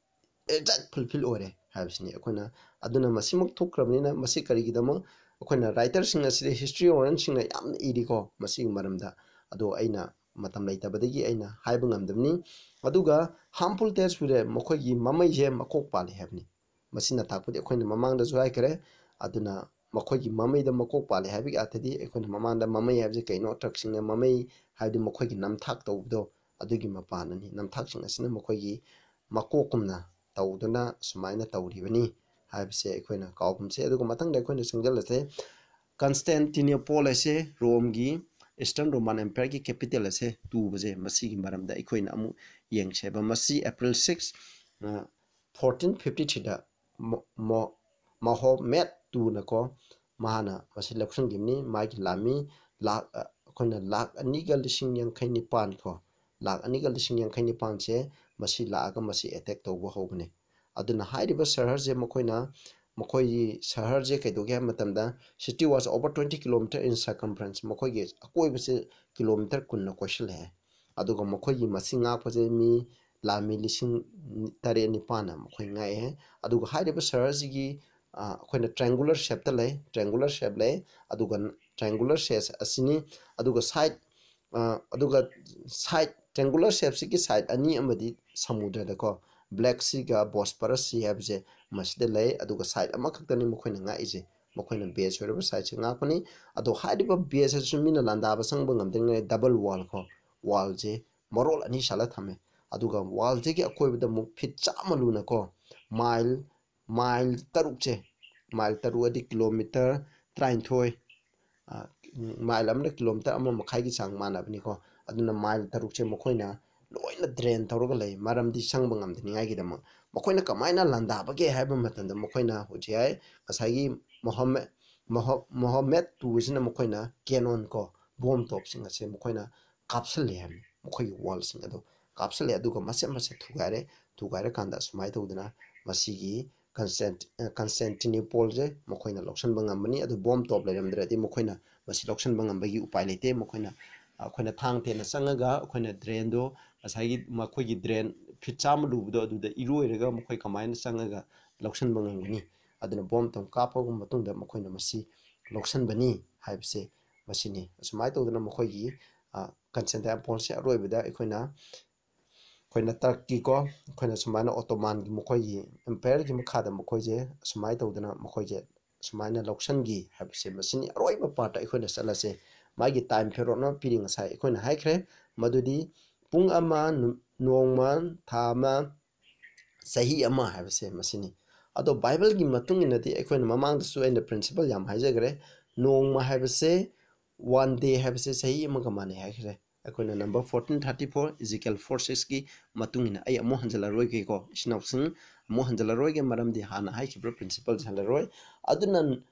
exact fulfill ꯑꯣꯏꯔꯦ ꯍꯥꯏꯕꯁꯤꯅꯤ꯫ ꯑꯩꯈꯣꯏꯅ, ꯑꯗꯨꯅ ꯃꯁꯤꯃꯛ ꯊꯣꯛꯈ꯭ꯔꯕꯅꯤꯅ ꯃꯁꯤ ꯀꯔꯤꯒꯤꯗꯃꯛ ꯑꯩꯈꯣꯏꯅ writerꯁꯤꯡ ꯑꯁꯤꯗ, historianꯁꯤꯡꯅ ꯌꯥꯝꯅ ꯏꯔꯤꯀꯣ ꯃꯁꯤꯒꯤ ꯃꯔꯝꯗ꯫ ꯑꯗꯣ ꯑꯩꯅ ꯃꯇꯝ ꯂꯩꯇꯕꯗꯒꯤ ꯑꯩꯅ ꯍꯥꯏꯕ ꯉꯝꯗꯕꯅꯤ꯫ ꯑꯗꯨꯒ harmful taste ꯄꯨꯔꯦ, ꯃꯈꯣꯏꯒꯤ ꯃꯃꯩꯁꯦ ꯃꯀꯣꯛ ꯄꯥꯜꯂꯤ ꯍꯥꯏꯕꯅꯤ꯫ ꯃꯁꯤꯅ ꯇꯥꯛꯄꯗꯤ ꯑꯩꯈꯣꯏꯅ ꯃꯃꯥꯡꯗꯁꯨ ꯍꯥꯏꯈ꯭ꯔꯦ꯫ ꯑꯗꯨꯅ ꯃꯈꯣꯏꯒꯤ ꯃꯃꯩꯗ ꯃꯀꯣꯛ ꯄꯥꯜꯂꯤ ꯍꯥꯏꯕꯒꯤ ꯑꯥꯔꯊꯗꯤ ꯑꯩꯈꯣꯏꯅ ꯃꯃꯥꯡꯗ ꯃꯃꯩ ꯍꯥꯏꯕꯁꯤ ꯀꯩꯅꯣ, Turkꯁꯤꯡꯅ ꯃꯃꯩ ꯍꯥꯏꯕꯗꯤ ꯃꯈꯣꯏꯒꯤ ꯅꯝꯊꯥꯛ ꯇꯧꯕꯗꯣ ꯑꯗꯨꯒꯤ ꯃꯄꯥꯟꯅꯅꯤ꯫ ꯅꯝꯊꯥꯛꯁꯤꯡ ꯑꯁꯤꯅ ꯃꯈꯣꯏꯒꯤ ꯃꯀꯣꯛꯀꯨꯝꯅ ꯇꯧꯗꯨꯅ ꯁꯨꯃꯥꯏꯅ ꯇꯧꯔꯤꯕꯅꯤ ꯍꯥꯏꯕꯁꯦ ꯑꯩꯈꯣꯏꯅ ꯀꯥꯎꯒꯨꯝꯁꯦ꯫ ꯑꯗꯨꯒ ꯃꯊꯪꯗ ꯑꯩꯈꯣꯏꯅ ꯆꯪꯁꯤꯜꯂꯁꯦ, ꯀꯟꯁꯇꯦꯟꯇꯤꯅꯣꯄꯣꯜ ꯑꯁꯦ ꯔꯣꯝꯒꯤ, Eastern Roman Empireꯒꯤ capital ꯑꯁꯦ ꯇꯨꯕꯁꯦ, ꯃꯁꯤꯒꯤ ꯃꯔꯝꯗ ꯑꯩꯈꯣꯏꯅ ꯑꯃꯨꯛ ꯌꯦꯡꯁꯦꯕ꯫ ꯃꯁꯤ April six, fourteen fifty threeꯗ ꯃꯣ-, ꯃꯣ-, ꯃꯣꯍꯣꯃꯦꯠ ꯇꯨꯅꯀꯣ, ꯃꯍꯥꯛꯅ ꯃꯁꯤ ꯂꯧꯁꯤꯟꯈꯤꯕꯅꯤ꯫ ꯃꯥꯒꯤ ꯂꯥꯟꯃꯤ ꯂꯥꯛ, ꯑ, ꯑꯩꯈꯣꯏꯅ ꯂꯥꯛ ꯑꯅꯤꯒ ꯂꯤꯁꯤꯡ ꯌꯥꯡꯈꯩ ꯅꯤꯄꯥꯟ ꯀꯣ, ꯂꯥꯛ ꯑꯅꯤꯒ ꯂꯤꯁꯤꯡ ꯌꯥꯡꯈꯩ ꯅꯤꯄꯥꯟꯁꯦ ꯃꯁꯤ ꯂꯥꯛꯑꯒ ꯃꯁꯤ attack ꯇꯧꯕ ꯍꯧꯕꯅꯤ꯫ ꯑꯗꯨꯅ ꯍꯥꯏꯔꯤꯕ ꯁꯍꯔꯁꯦ ꯃꯈꯣꯏꯅ, ꯃꯈꯣꯏꯒꯤ ꯁꯍꯔꯁꯦ ꯀꯩꯗꯧꯒꯦ ꯍꯥꯏꯕ ꯃꯇꯝꯗ, city was over twenty kilometer in circumference, ꯃꯈꯣꯏꯒꯤ ꯑꯀꯣꯏꯕꯁꯦ ꯀꯤꯂꯣꯃꯤꯇꯔ ꯀꯨꯟꯅ ꯀꯣꯏꯁꯤꯜꯂꯦ꯫ ꯑꯗꯨꯒ ꯃꯈꯣꯏꯒꯤ ꯃꯁꯤ ꯉꯥꯛꯄꯁꯦ ꯃꯤ ꯂꯥꯟꯃꯤ ꯂꯤꯁꯤꯡ ꯇꯔꯦꯠ ꯅꯤꯄꯥꯟꯅ ꯃꯈꯣꯏ ꯉꯥꯛꯑꯦ꯫ ꯑꯗꯨꯒ ꯍꯥꯏꯔꯤꯕ ꯁꯍꯔꯁꯤꯒꯤ, ꯑ, ꯑꯩꯈꯣꯏꯅ triangular shapeꯇ ꯂꯩ, triangular shape ꯂꯩ, ꯑꯗꯨꯒ triangular shape ꯑꯁꯤꯅꯤ꯫ ꯑꯗꯨꯒ side, ꯑ, ꯑꯗꯨꯒ side, triangular shapeꯁꯤꯒꯤ side ꯑꯅꯤ ꯑꯃꯗꯤ ꯁꯃꯨꯗ꯭ꯔꯗꯀꯣ, Black Seaꯒ Bosphorus Sea ꯍꯥꯏꯕꯁꯦ ꯃꯁꯤꯗ ꯂꯩ꯫ ꯑꯗꯨꯒ side ꯑꯃꯈꯛꯇꯅꯤ ꯃꯈꯣꯏꯅ ꯉꯥꯛꯏꯁꯦ, ꯃꯈꯣꯏꯅ base ꯑꯣꯏꯔꯤꯕ sideꯁꯦ ꯉꯥꯛꯄꯅꯤ꯫ ꯑꯗꯣ ꯍꯥꯏꯔꯤꯕ base ꯑꯁꯤꯁꯨ ꯃꯤꯅ ꯂꯥꯟꯗꯥꯕ ꯆꯪꯕ ꯉꯝꯗꯅꯤꯡꯉꯥꯏ double wall ꯀꯣ, wallꯁꯦ ꯃꯔꯣꯜ ꯑꯅꯤ ꯁꯥꯜꯂ ꯊꯝꯃꯦ꯫ ꯑꯗꯨꯒ wallꯁꯤꯒꯤ ꯑꯀꯣꯏꯕꯗ ꯑꯃꯨꯛ feet ꯆꯥꯝꯃ ꯂꯨꯅꯀꯣ, mile, mile ꯇꯔꯨꯛꯁꯦ, mile ꯇꯔꯨꯛ ꯑꯗꯤ ꯀꯤꯂꯣꯃꯤꯇꯔ ꯇꯔꯥꯅꯤꯊꯣꯏ, ꯑ, mile ꯑꯃꯅ ꯀꯤꯂꯣꯃꯤꯇꯔ ꯑꯃ ꯃꯈꯥꯏꯒꯤ ꯆꯥꯡ ꯃꯥꯟꯅꯕꯅꯤꯀꯣ꯫ ꯑꯗꯨꯅ mile ꯇꯔꯨꯛꯁꯦ ꯃꯈꯣꯏꯅ ꯂꯣꯏꯅ drain ꯇꯧꯔꯒ ꯂꯩ, ꯃꯔꯝꯗꯤ ꯆꯪꯕ ꯉꯝꯗꯅꯤꯡꯉꯥꯏꯒꯤꯗꯃꯛ꯫ ꯃꯈꯣꯏꯅ ꯀꯃꯥꯏꯅ ꯂꯥꯟꯗꯥꯕꯒꯦ ꯍꯥꯏꯕ ꯃꯇꯝꯗ, ꯃꯈꯣꯏꯅ ꯍꯧꯖꯤꯛ ꯍꯥꯏ, ꯉꯁꯥꯏꯒꯤ ꯃꯣꯍꯝꯃꯦ-, ꯃꯣꯍ-, ꯃꯣꯍꯝꯃꯦꯠ ꯇꯨ ꯑꯁꯤꯅ ꯃꯈꯣꯏꯅ cannon ꯀꯣ, bomb ꯇꯣꯞꯁꯤꯡ ꯑꯁꯦ ꯃꯈꯣꯏꯅ ꯀꯥꯞꯁꯤꯜꯂꯦ ꯍꯥꯏꯕꯅꯤ꯫ ꯃꯈꯣꯏꯒꯤ wallꯁꯤꯡ ꯑꯗꯨ ꯀꯥꯞꯁꯤꯜꯂꯦ, ꯑꯗꯨꯒ ꯃꯆꯦꯠ ꯃꯆꯦꯠ ꯊꯨꯒꯥꯏꯔꯦ꯫ ꯊꯨꯒꯥꯏꯔꯀꯥꯟꯗ ꯑꯁꯨꯃꯥꯏꯅ ꯇꯧꯗꯅ ꯃꯁꯤꯒꯤ ꯀꯟꯁꯇꯦꯟ-, ꯑ, ꯀꯟꯁꯇꯦꯟꯇꯤꯅꯣꯄꯣꯜꯁꯦ ꯃꯈꯣꯏꯅ ꯂꯧꯁꯤꯟꯕ ꯉꯝꯕꯅꯤ꯫ ꯑꯗꯨ bomb ꯇꯣꯞ ꯂꯩꯔꯝꯗ꯭ꯔꯗꯤ ꯃꯈꯣꯏꯅ ꯃꯁꯤ ꯂꯧꯁꯤꯟꯕ ꯉꯝꯕꯒꯤ ꯎꯄꯥꯏ ꯂꯩꯇꯦ꯫ ꯃꯈꯣꯏꯅ, ꯑꯩꯈꯣꯏꯅ ꯊꯥꯡ ꯇꯦꯟꯅ ꯆꯪꯉꯒ ꯑꯩꯈꯣꯏꯅ drainꯗꯣ, ꯉꯁꯥꯏꯒꯤ ꯃꯈꯣꯏꯒꯤ drain feet ꯆꯥꯝꯃ ꯂꯨꯕꯗꯣ, ꯑꯗꯨꯗ ꯏꯔꯣꯏꯔꯒ ꯃꯈꯣꯏ ꯀꯃꯥꯏꯅ ꯆꯪꯉꯒ ꯂꯧꯁꯤꯟꯕ ꯉꯝꯒꯅꯤ? ꯑꯗꯨꯅ bomb ꯇꯣꯞ ꯀꯥꯞꯄꯕ ꯃꯇꯨꯡꯗ ꯃꯈꯣꯏꯅ ꯃꯁꯤ ꯂꯧꯁꯤꯟꯕꯅꯤ ꯍꯥꯏꯕꯁꯦ ꯃꯁꯤꯅꯤ꯫ ꯑꯁꯨꯃꯥꯏꯅ ꯇꯧꯗꯅ ꯃꯈꯣꯏꯒꯤ, ꯑ, ꯀꯟꯁꯇꯦꯟꯇꯤꯅꯣꯄꯣꯜꯁꯦ ꯑꯔꯣꯏꯕꯗ ꯑꯩꯈꯣꯏꯅ, ꯑꯩꯈꯣꯏꯅ ꯇꯔꯛꯀꯤꯀꯣ, ꯑꯩꯈꯣꯏꯅ ꯁꯨꯃꯥꯏꯅ Ottomanꯒꯤ ꯃꯈꯣꯏꯒꯤ empireꯒꯤ ꯃꯈꯥꯗ ꯃꯈꯣꯏꯁꯦ ꯑꯁꯨꯃꯥꯏꯅ ꯇꯧꯗꯅ ꯃꯈꯣꯏꯁꯦ ꯁꯨꯃꯥꯏꯅ ꯂꯧꯁꯤꯟꯈꯤ ꯍꯥꯏꯕꯁꯦ ꯃꯁꯤꯅꯤ꯫ ꯑꯔꯣꯏꯕ partꯇ ꯑꯩꯈꯣꯏꯅ ꯆꯠꯂꯁꯦ꯫ ꯃꯥꯒꯤ time period ꯑꯃ ꯄꯤꯔꯤ, ꯉꯁꯥꯏ ꯑꯩꯈꯣꯏꯅ ꯍꯥꯏꯈ꯭ꯔꯦ, ꯃꯗꯨꯗꯤ ꯄꯨꯡ ꯑꯃ, ꯅꯨ-, ꯅꯣꯡꯃ, ꯊꯥ ꯑꯃ, ꯆꯍꯤ ꯑꯃ ꯍꯥꯏꯕꯁꯦ ꯃꯁꯤꯅꯤ꯫ ꯑꯗꯣ ꯕꯥꯏꯕꯜꯒꯤ ꯃꯇꯨꯡ ꯏꯟꯅꯗꯤ ꯑꯩꯈꯣꯏꯅ ꯃꯃꯥꯡꯗꯁꯨ ꯑꯩꯅ principle ꯌꯥꯝ ꯍꯥꯏꯖꯈ꯭ꯔꯦ, ꯅꯣꯡꯃ ꯍꯥꯏꯕꯁꯦ, one day ꯍꯥꯏꯕꯁꯦ ꯆꯍꯤ ꯑꯃꯒ ꯃꯥꯟꯅꯩ ꯍꯥꯏꯈ꯭ꯔꯦ꯫ ꯑꯩꯈꯣꯏꯅ number fourteen thirty four, Ezekiel four sixꯀꯤ ꯃꯇꯨꯡ ꯏꯟꯅ ꯑꯩ ꯑꯃꯨꯛ ꯍꯟꯖꯤꯜꯂꯔꯣꯏꯒꯦꯀꯣ, ꯏꯆꯤꯟ ꯏꯅꯥꯎꯁꯤꯡ, ꯑꯃꯨꯛ ꯍꯟꯖꯤꯜꯂꯔꯣꯏꯒꯦ, ꯃꯔꯝꯗꯤ ꯍꯥꯟꯅ ꯍꯥꯏꯈꯤꯕ principle ꯍꯟꯖꯤꯜꯂꯔꯣꯏ꯫ ꯑꯗꯨꯅ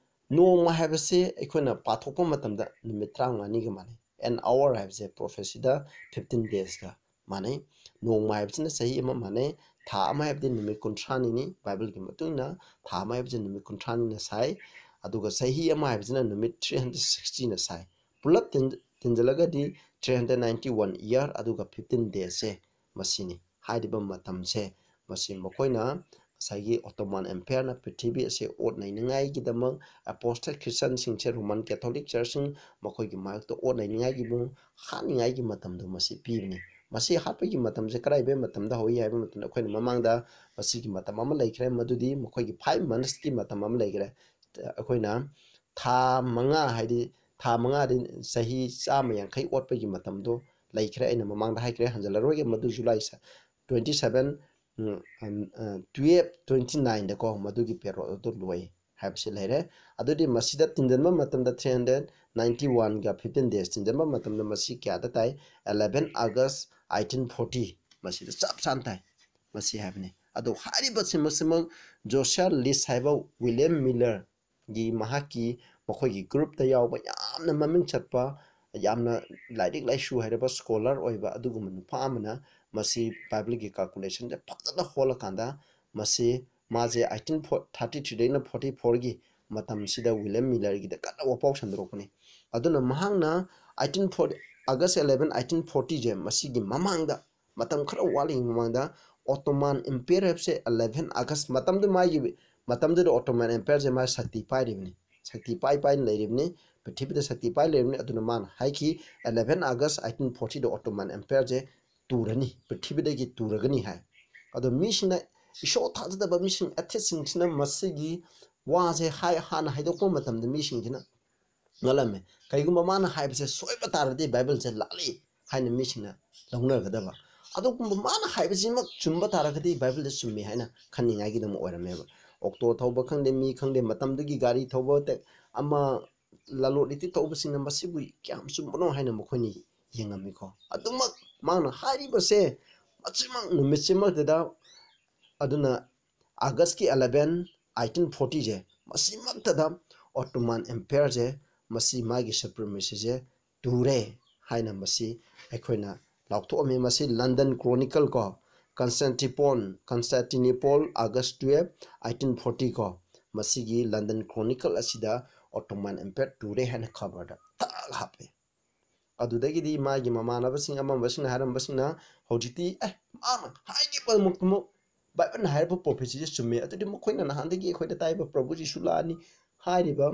ꯅꯣꯡꯃ ꯍꯥꯏꯕꯁꯦ ꯑꯩꯈꯣꯏꯅ ꯄꯥꯊꯣꯛꯄ ꯃꯇꯝꯗ ꯅꯨꯃꯤꯠ ꯇꯔꯥꯃꯉꯥꯅꯤꯒ ꯃꯥꯟꯅꯩ꯫ An hour ꯍꯥꯏꯕꯁꯦ prophecyꯗ fifteen daysꯀ ꯃꯥꯟꯅꯩ꯫ ꯅꯣꯡꯃ ꯍꯥꯏꯕꯁꯤꯅ ꯆꯍꯤ ꯑꯃ ꯃꯥꯟꯅꯩ꯫ ꯊꯥ ꯑꯃ ꯍꯥꯏꯕꯗꯤ ꯅꯨꯃꯤꯠ ꯀꯨꯟꯊ꯭ꯔꯥꯅꯤꯅꯤ꯫ ꯕꯥꯏꯕꯜꯒꯤ ꯃꯇꯨꯡ ꯏꯟꯅ ꯊꯥ ꯑꯃ ꯍꯥꯏꯕꯁꯤ ꯅꯨꯃꯤꯠ ꯀꯨꯟꯊ꯭ꯔꯥꯅꯤꯅ ꯁꯥꯏ, ꯑꯗꯨꯒ ꯆꯍꯤ ꯑꯃ ꯍꯥꯏꯕꯁꯤꯅ ꯅꯨꯃꯤꯠ three hundred sixtyꯅ ꯁꯥꯏ꯫ ꯄꯨꯂꯞ ꯇꯤꯟ-, ꯇꯤꯟꯖꯜꯂꯒꯗꯤ three hundred ninety one year, ꯑꯗꯨꯒ fifteen daysꯁꯦ ꯃꯁꯤꯅꯤ꯫ ꯍꯥꯏꯔꯤꯕ ꯃꯇꯝꯁꯦ, ꯃꯁꯤ ꯃꯈꯣꯏꯅ ꯉꯁꯥꯏꯒꯤ Ottoman Empireꯅ ꯄ꯭ꯔꯤꯊꯤꯕꯤ ꯑꯁꯤ ꯑꯣꯠ ꯅꯩꯅꯤꯡꯉꯥꯏꯒꯤꯗꯃꯛ, Apostate Christianꯁꯤꯡꯁꯦ, Roman Catholic Churchꯁꯤꯡ, ꯃꯈꯣꯏꯒꯤ ꯃꯥꯌꯣꯛꯇ ꯑꯣꯠ ꯅꯩꯅꯤꯡꯉꯥꯏꯒꯤ ꯃꯑꯣꯡ ꯍꯥꯠꯅꯤꯡꯉꯥꯏꯒꯤ ꯃꯇꯝꯗꯣ ꯃꯁꯤ ꯄꯤꯕꯅꯤ꯫ ꯃꯁꯤ ꯍꯥꯠꯄꯒꯤ ꯃꯇꯝꯁꯦ ꯀꯗꯥꯏꯗꯩ ꯃꯇꯝꯗ ꯍꯧꯏ ꯍꯥꯏꯕ ꯃꯇꯝꯗ, ꯑꯩꯈꯣꯏꯅ ꯃꯃꯥꯡꯗ ꯃꯁꯤꯒꯤ ꯃꯇꯝ ꯑꯃ ꯂꯩꯈ꯭ꯔꯦ, ꯃꯗꯨꯗꯤ ꯃꯈꯣꯏꯒꯤ five monthsꯀꯤ ꯃꯇꯝ ꯑꯃ ꯂꯩꯈ꯭ꯔꯦ꯫ ꯑꯩꯈꯣꯏꯅ ꯊꯥ ꯃꯉꯥ, ꯍꯥꯏꯗꯤ ꯊꯥ ꯃꯉꯥꯗꯤ ꯆꯍꯤ ꯆꯥꯝꯃ ꯌꯥꯡꯈꯩ ꯑꯣꯠꯄꯒꯤ ꯃꯇꯝꯗꯣ ꯂꯩꯈ꯭ꯔꯦ, ꯑꯩꯅ ꯃꯃꯥꯡꯗ ꯍꯥꯏꯈ꯭ꯔꯦ, ꯍꯟꯖꯤꯜꯂꯔꯣꯏꯒꯦ꯫ ꯃꯗꯨ July twenty seven, twelve twenty nineꯗꯀꯣ, ꯃꯗꯨꯒꯤ period ꯑꯗꯨ ꯂꯣꯏ ꯍꯥꯏꯕꯁꯤ ꯂꯩꯔꯦ꯫ ꯑꯗꯨꯗꯤ ꯃꯁꯤꯗ ꯇꯤꯟꯖꯟꯕ ꯃꯇꯝꯗ three hundred ninety oneꯒ fifteen days ꯇꯤꯟꯖꯟꯕ ꯃꯇꯝꯗ ꯃꯁꯤ ꯀꯌꯥꯗ ꯇꯥꯏ? Eleven August eighteen forty, ꯃꯁꯤꯗ ꯆꯞ ꯆꯥꯅ ꯇꯥꯏ꯫ ꯃꯁꯤ ꯍꯥꯏꯕꯅꯤ꯫ ꯑꯗꯣ ꯍꯥꯏꯔꯤꯕꯁꯤꯃꯛꯁꯤꯃꯛ Josiah Litch ꯍꯥꯏꯕ William Millerꯒꯤ, ꯃꯍꯥꯛꯀꯤ, ꯃꯈꯣꯏꯒꯤ groupꯇ ꯌꯥꯎꯕ ꯌꯥꯝꯅ ꯃꯃꯤꯡ ꯆꯠꯄ, ꯌꯥꯝꯅ ꯂꯥꯏꯔꯤꯛ ꯂꯥꯏꯁꯨ ꯍꯩꯔꯕ scholar ꯑꯣꯏꯕ ꯑꯗꯨꯒꯨꯝꯕ ꯅꯨꯄꯥ ꯑꯃꯅ ꯃꯁꯤ ꯕꯥꯏꯕꯜꯒꯤ calculationꯁꯦ ꯐꯖꯅ ꯍꯣꯜꯂꯀꯥꯟꯗ, ꯃꯁꯤ, ꯃꯥꯁꯦ eighteen thirty threeꯗꯩꯅ forty fourꯒꯤ ꯃꯇꯝꯁꯤꯗ William Millerꯒꯤꯗ ꯀꯟꯅ ꯋꯥꯄꯥꯎ ꯁꯟꯗꯣꯔꯛꯄꯅꯤ꯫ ꯑꯗꯨꯅ ꯃꯍꯥꯛꯅ eighteen forty, August eleven eighteen fortyꯁꯦ, ꯃꯁꯤꯒꯤ ꯃꯃꯥꯡꯗ, ꯃꯇꯝ ꯈꯔ ꯋꯥꯠꯂꯤꯉꯩ ꯃꯃꯥꯡꯗ Ottoman Empire ꯍꯥꯏꯕꯁꯦ eleven August, ꯃꯇꯝꯗꯨ ꯃꯥꯒꯤ, ꯃꯇꯝꯗꯨꯗ Ottoman Empireꯁꯦ ꯃꯥ ꯁꯛꯇꯤ ꯄꯥꯏꯔꯤꯕꯅꯤ, ꯁꯛꯇꯤ ꯄꯥꯏ ꯄꯥꯏꯅ ꯂꯩꯔꯤꯕꯅꯤ, ꯄ꯭ꯔꯤꯊꯤꯕꯤꯗ ꯁꯛꯇꯤ ꯄꯥꯏ ꯂꯩꯔꯤꯕꯅꯤ꯫ ꯑꯗꯨꯅ ꯃꯥꯅ ꯍꯥꯏꯈꯤ, eleven August eighteen fortyꯗ Ottoman Empireꯁꯦ ꯇꯨꯔꯅꯤ, ꯄ꯭ꯔꯤꯊꯤꯕꯤꯗꯒꯤ ꯇꯨꯔꯒꯅꯤ ꯍꯥꯏ꯫ ꯑꯗꯣ ꯃꯤꯁꯤꯡꯅ, ꯏꯁꯣꯔ ꯊꯥꯖꯗꯕ ꯃꯤꯁꯤꯡ, atheistꯁꯤꯡꯁꯤꯅ ꯃꯁꯤꯒꯤ ꯋꯥꯁꯦ ꯍꯥꯏ-, ꯍꯥꯟꯅ ꯍꯥꯏꯗꯣꯛꯄ ꯃꯇꯝꯗ ꯃꯤꯁꯤꯡꯁꯤꯅ ꯉꯛꯂꯝꯃꯦ꯫ ꯀꯩꯒꯨꯝꯕ ꯃꯥꯅ ꯍꯥꯏꯕꯁꯦ ꯁꯣꯏꯕ ꯇꯥꯔꯗꯤ ꯕꯥꯏꯕꯜꯁꯦ ꯂꯥꯜꯂꯤ ꯍꯥꯏꯅ ꯃꯤꯁꯤꯡꯅ ꯂꯧꯅꯒꯗꯕ꯫ ꯑꯗꯨꯒꯨꯝꯕ ꯃꯥꯅ ꯍꯥꯏꯕꯁꯤꯃꯛ ꯆꯨꯝꯕ ꯇꯥꯔꯒꯗꯤ ꯕꯥꯏꯕꯜꯗ ꯆꯨꯝꯃꯤ ꯍꯥꯏꯅ ꯈꯟꯅꯤꯡꯉꯥꯏꯒꯤꯗꯃꯛ ꯑꯣꯏꯔꯝꯃꯦꯕ꯫ ꯑꯣꯛꯇꯣ ꯊꯧꯕ ꯈꯪꯗꯦ, ꯃꯤ ꯈꯪꯗꯦ, ꯃꯇꯝꯗꯨꯒꯤ ꯒꯥꯔꯤ ꯊꯧꯕ ꯇꯦ-, ꯑꯃ ꯂꯂꯣꯟ ꯏꯇꯤꯛ ꯊꯧꯕꯁꯤꯡꯅ ꯃꯁꯤꯕꯨ ꯀꯌꯥꯝ ꯆꯨꯝꯕꯅꯣ ꯍꯥꯏꯅ ꯃꯈꯣꯏꯅ ꯌꯦꯡꯉꯝꯃꯤꯀꯣ꯫ ꯑꯗꯨꯃꯛ ꯃꯥꯅ ꯍꯥꯏꯔꯤꯕꯁꯦ ꯃꯁꯤꯃꯛ ꯅꯨꯃꯤꯠꯁꯤꯃꯛꯇꯗ, ꯑꯗꯨꯅ August ꯀꯤ eleven, eighteen forty ꯁꯦ, ꯃꯁꯤꯃꯛꯇꯗ Ottoman Empire ꯁꯦ, ꯃꯁꯤ ꯃꯥꯒꯤ supremacy ꯁꯦ ꯇꯨꯔꯦ ꯍꯥꯏꯅ ꯃꯁꯤ ꯑꯩꯈꯣꯏꯅ ꯂꯥꯎꯊꯣꯛꯑꯝꯃꯤ꯫ ꯃꯁꯤ London Chronicle ꯀꯣ, Constantinople, Constantinople, August twelve, eighteen forty ꯀꯣ, ꯃꯁꯤꯒꯤ London Chronicle ꯑꯁꯤꯗ Ottoman Empire ꯇꯨꯔꯦ ꯍꯥꯏꯅ ꯈꯕꯔꯗ ꯊꯛ ꯍꯥꯞꯄꯦ꯫ ꯑꯗꯨꯗꯒꯤꯗꯤ ꯃꯥꯒꯤ ꯃꯃꯥꯟꯅꯕꯁꯤꯡ ꯑꯃꯝꯕꯁꯤꯡꯅ ꯍꯥꯏꯔꯝꯕꯁꯤꯡꯅ ꯍꯧꯖꯤꯛꯇꯤ, "ꯑꯦ, ꯃꯥꯅ ꯍꯥꯏꯈꯤꯕꯃꯛꯇꯃꯛ ꯕꯥꯏꯕꯜꯅ ꯍꯥꯏꯔꯤꯕ prophecy ꯁꯦ ꯆꯨꯝꯃꯦ, ꯑꯗꯨꯗꯤ ꯃꯈꯣꯏꯅ ꯅꯍꯥꯟꯗꯒꯤ ꯑꯩꯈꯣꯏꯗ ꯇꯥꯏꯕ ꯄ꯭ꯔꯚꯨ ꯖꯤꯁꯨ ꯂꯥꯛꯑꯅꯤ ꯍꯥꯏꯔꯤꯕ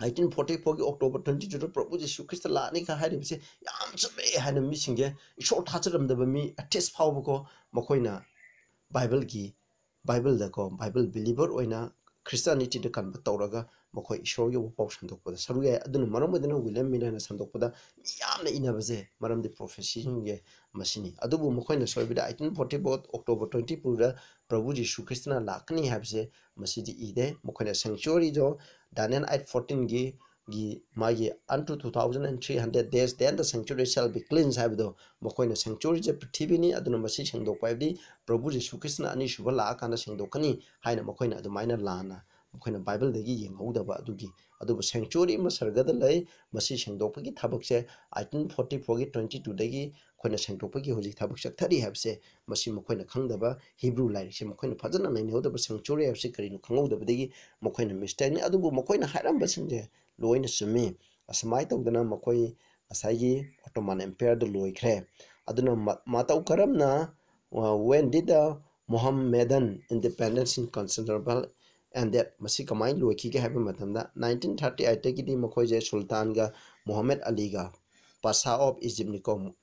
eighteen forty four ꯒꯤ October twenty two ꯗ ꯄ꯭ꯔꯚꯨ ꯖꯤꯁꯨ ꯈ꯭ꯔꯤꯁꯇ ꯂꯥꯛꯑꯅꯤ ꯀ ꯍꯥꯏꯔꯤꯕꯁꯦ ꯌꯥꯝ ꯆꯨꯝꯃꯦ" ꯍꯥꯏꯅ ꯃꯤꯁꯤꯡꯁꯦ, ꯏꯁꯣꯔ ꯊꯥꯖꯔꯝꯗꯕ ꯃꯤ atheist ꯐꯥꯎꯕꯀꯣ, ꯃꯈꯣꯏꯅ ꯕꯥꯏꯕꯜꯒꯤ, ꯕꯥꯏꯕꯜꯗꯀꯣ, ꯕꯥꯏꯕꯜ believer ꯑꯣꯏꯅ Christianity ꯗ convert ꯇꯧꯔꯒ ꯃꯈꯣꯏ ꯏꯁꯣꯔꯒꯤ ꯋꯥꯄꯥꯎ ꯁꯟꯗꯣꯛꯄꯗ ꯁꯔꯨꯛ ꯌꯥꯏ꯫ ꯑꯗꯨꯅ ꯃꯔꯝ ꯑꯣꯏꯗꯨꯅ William Miller ꯅ ꯁꯟꯗꯣꯛꯄꯗ ꯃꯤ ꯌꯥꯝꯅ ꯏꯅꯕꯁꯦ ꯃꯔꯝꯗꯤ prophecy ꯁꯤꯡꯁꯦ ꯃꯁꯤꯅꯤ꯫ ꯑꯗꯨꯕꯨ ꯃꯈꯣꯏꯅ ꯁꯣꯏꯕꯗ eighteen forty four October twenty two ꯗ ꯄ꯭ꯔꯚꯨ ꯖꯤꯁꯨ ꯈ꯭ꯔꯤꯁꯇꯅ ꯂꯥꯛꯀꯅꯤ ꯍꯥꯏꯕꯁꯦ ꯃꯁꯤꯗꯤ ꯏꯗꯦ꯫ ꯃꯈꯣꯏꯅ sanctuary ꯗꯣ Daniel eight fourteen ꯒꯤ, ꯒꯤ ꯃꯥꯒꯤ "Unto two thousand and three hundred days, then the sanctuary shall be cleansed" ꯍꯥꯏꯕꯗꯣ, ꯃꯈꯣꯏꯅ sanctuary ꯁꯦ ꯄ꯭ꯔꯤꯊꯤꯕꯤꯅꯤ, ꯑꯗꯨꯅ ꯃꯁꯤ ꯁꯦꯡꯗꯣꯛꯄ ꯍꯥꯏꯕꯗꯤ ꯄ꯭ꯔꯚꯨ ꯖꯤꯁꯨ ꯈ꯭ꯔꯤꯁꯇꯅ ꯑꯅꯤꯁꯨꯕ ꯂꯥꯛꯑꯀꯥꯟꯗ ꯁꯦꯡꯗꯣꯛꯀꯅꯤ ꯍꯥꯏꯅ ꯃꯈꯣꯏꯅ ꯑꯗꯨꯃꯥꯏꯅ ꯂꯥꯟꯅ ꯃꯈꯣꯏꯅ ꯕꯥꯏꯕꯜꯗꯒꯤ ꯌꯦꯡꯍꯧꯗꯕ ꯑꯗꯨꯒꯤ꯫ ꯑꯗꯨꯕꯨ sanctuary ꯑꯃ ꯁꯔꯒꯗ ꯂꯩ, ꯃꯁꯤ ꯁꯦꯡꯗꯣꯛꯄꯒꯤ ꯊꯕꯛꯁꯦ eighteen forty four ꯒꯤ twenty two ꯗꯒꯤ ꯑꯩꯈꯣꯏꯅ ꯁꯦꯡꯗꯣꯛꯄꯒꯤ ꯍꯧꯖꯤꯛ ꯊꯕꯛ ꯆꯠꯊꯔꯤ ꯍꯥꯏꯕꯁꯦ ꯃꯁꯤ ꯃꯈꯣꯏꯅ ꯈꯪꯗꯕ, ꯍꯤꯕ꯭ꯔꯨ ꯂꯥꯏꯔꯤꯛꯁꯦ ꯃꯈꯣꯏꯅ ꯐꯖꯅ ꯅꯩꯅꯍꯧꯗꯕ, sanctuary ꯍꯥꯏꯕꯁꯤ ꯀꯔꯤꯅꯣ ꯈꯪꯍꯧꯗꯕꯗꯒꯤ ꯃꯈꯣꯏꯅ mistake ꯅꯤ꯫ ꯑꯗꯨꯕꯨ ꯃꯈꯣꯏꯅ ꯍꯥꯏꯔꯝꯕꯁꯤꯡꯁꯦ ꯂꯣꯏꯅ ꯆꯨꯝꯃꯤ꯫ ꯑꯁꯨꯃꯥꯏꯅ ꯇꯧꯗꯅ ꯃꯈꯣꯏ ꯉꯁꯥꯏꯒꯤ Ottoman Empire ꯗꯨ ꯂꯣꯏꯈ꯭ꯔꯦ꯫ ꯑꯗꯨꯅ ꯃ-, ꯃꯇꯧ ꯀꯔꯝꯅ, ꯑ, "When did the Mohammedan independence in Constantinople ended?" ꯃꯁꯤ ꯀꯃꯥꯏꯅ ꯂꯣꯏꯈꯤꯒꯦ ꯍꯥꯏꯕ ꯃꯇꯝꯗ, nineteen thirty eight ꯇꯒꯤꯗꯤ ꯃꯈꯣꯏꯁꯦ ꯁꯨꯜꯇꯥꯟꯒ Mohammad ꯑꯂꯤꯒ, Pasha of Egypt ꯅꯤꯀꯣ,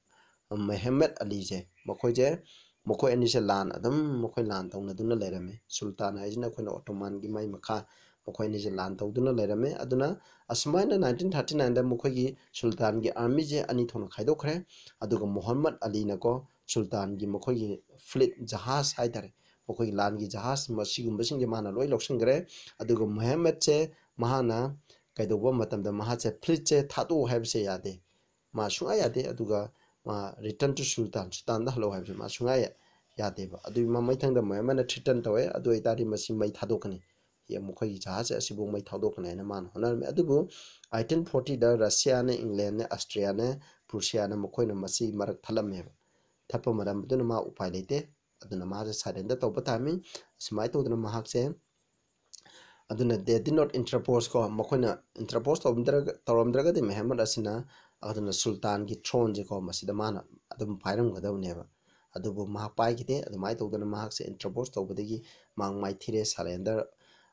Mohammad ꯑꯂꯤꯁꯦ, ꯃꯈꯣꯏꯁꯦ, ꯃꯈꯣꯏ ꯑꯅꯤꯁꯦ ꯂꯥꯟ ꯑꯗꯨꯝ, ꯃꯈꯣꯏ ꯂꯥꯟ ꯇꯧꯅꯗꯨꯅ ꯂꯩꯔꯝꯃꯤ꯫ ꯁꯨꯜꯇꯥꯟ ꯍꯥꯏꯁꯤꯅ ꯑꯩꯈꯣꯏꯅ Ottoman ꯒꯤ ꯃꯥꯏ ꯃꯈꯥ, ꯃꯈꯣꯏ ꯑꯅꯤꯁꯦ ꯂꯥꯟ ꯇꯧꯗꯨꯅ ꯂꯩꯔꯝꯃꯤ꯫ ꯑꯗꯨꯅ ꯑꯁꯨꯃꯥꯏꯅ nineteen thirty nine ꯗ ꯃꯈꯣꯏꯒꯤ ꯁꯨꯜꯇꯥꯟꯒꯤ army ꯁꯦ ꯑꯅꯤ ꯊꯣꯛꯅ ꯈꯥꯏꯗꯣꯛꯈ꯭ꯔꯦ꯫ ꯑꯗꯨꯒ ꯃꯣꯍꯝꯃꯗ ꯑꯂꯤꯅꯀꯣ, ꯁꯨꯜꯇꯥꯟꯒꯤ ꯃꯈꯣꯏꯒꯤ fleet, ꯖꯍꯥꯖ ꯍꯥꯏꯇꯥꯔꯦ, ꯃꯈꯣꯏꯒꯤ ꯂꯥꯟꯒꯤ ꯖꯍꯥꯖ ꯃꯁꯤꯒꯨꯝꯕꯁꯤꯡꯁꯦ ꯃꯥꯅ ꯂꯣꯏ ꯂꯧꯁꯤꯟꯈ꯭ꯔꯦ꯫ ꯑꯗꯨꯒ ꯃꯨꯍꯝꯃꯗꯁꯦ ꯃꯍꯥꯛꯅ ꯀꯩꯗꯧꯕ ꯃꯇꯝꯗ ꯃꯍꯥꯛꯁꯦ ꯐ꯭ꯂꯤꯠꯁꯦ ꯊꯥꯗꯣꯛꯎ ꯍꯥꯏꯕꯁꯦ ꯌꯥꯗꯦ, ꯃꯥ ꯁꯨꯡꯌꯥ ꯌꯥꯗꯦ꯫ ꯑꯗꯨꯒ ꯃꯥ return to sultan, ꯁꯨꯜꯇꯥꯟꯗ ꯍꯜꯂꯛꯎ ꯍꯥꯏꯕꯁꯦ ꯃꯥ ꯁꯨꯡꯌꯥ ꯌꯥ-, ꯌꯥꯗꯦꯕ꯫ ꯑꯗꯨꯒꯤ ꯃꯃꯩꯊꯪꯗ ꯃꯨꯍꯝꯃꯗꯅ threaten ꯇꯧꯋꯦ, ꯑꯗꯨ ꯑꯣꯏꯇꯥꯔꯗꯤ ꯃꯁꯤ ꯃꯩ ꯊꯥꯗꯣꯛꯀꯅꯤ, ꯃꯈꯣꯏꯒꯤ ꯖꯍꯥꯖꯁꯦ ꯑꯁꯤꯕꯨ ꯃꯩ ꯊꯥꯗꯣꯛꯀꯅꯤ ꯍꯥꯏꯅ ꯃꯥꯅ ꯍꯣꯠꯅꯔꯝꯃꯤ꯫ ꯑꯗꯨꯕꯨ eighteen fortyꯗ ꯔꯁꯤꯌꯥꯅꯦ, ꯏꯪꯂꯦꯟꯅꯦ, ꯑꯁꯇ꯭ꯔꯤꯌꯥꯅꯦ, ꯄ꯭ꯔꯨꯁꯤꯌꯥꯅ ꯃꯈꯣꯏꯅ ꯃꯁꯤ ꯃꯔꯛ ꯊꯠꯂꯝꯃꯦꯕ꯫ ꯊꯠꯄ ꯃꯔꯝ ꯑꯗꯨꯅ ꯃꯥ ꯎꯄꯥꯏ ꯂꯩꯇꯦ꯫ ꯑꯗꯨꯅ ꯃꯥꯁꯦ surrender ꯇꯧꯕ ꯇꯥꯔꯝꯃꯤ꯫ ꯑꯁꯨꯃꯥꯏꯅ ꯇꯧꯗꯅ ꯃꯍꯥꯛꯁꯦ, ꯑꯗꯨꯅ they did not interpose ꯀꯣ, ꯃꯈꯣꯏꯅ interpose ꯇꯧꯔꯝꯗ꯭ꯔꯒ, ꯇꯧꯔꯝꯗ꯭ꯔꯒꯗꯤ ꯃꯨꯍꯝꯃꯗ ꯑꯁꯤꯅ ꯑꯗꯨꯅ ꯁꯨꯜꯇꯥꯟꯒꯤ throneꯁꯦꯀꯣ ꯃꯁꯤꯗ ꯃꯥꯅ ꯑꯗꯨꯝ ꯄꯥꯏꯔꯝꯒꯗꯕꯅꯦꯕ꯫ ꯑꯗꯨꯕꯨ ꯃꯍꯥꯛ ꯄꯥꯏꯈꯤꯗꯦ꯫ ꯑꯗꯨꯃꯥꯏꯅ ꯇꯧꯗꯅ ꯃꯍꯥꯛꯁꯦ interpose ꯇꯧꯕꯗꯒꯤ ꯃꯍꯥꯛ ꯃꯥꯏꯊꯤꯔꯦ, surrender꯫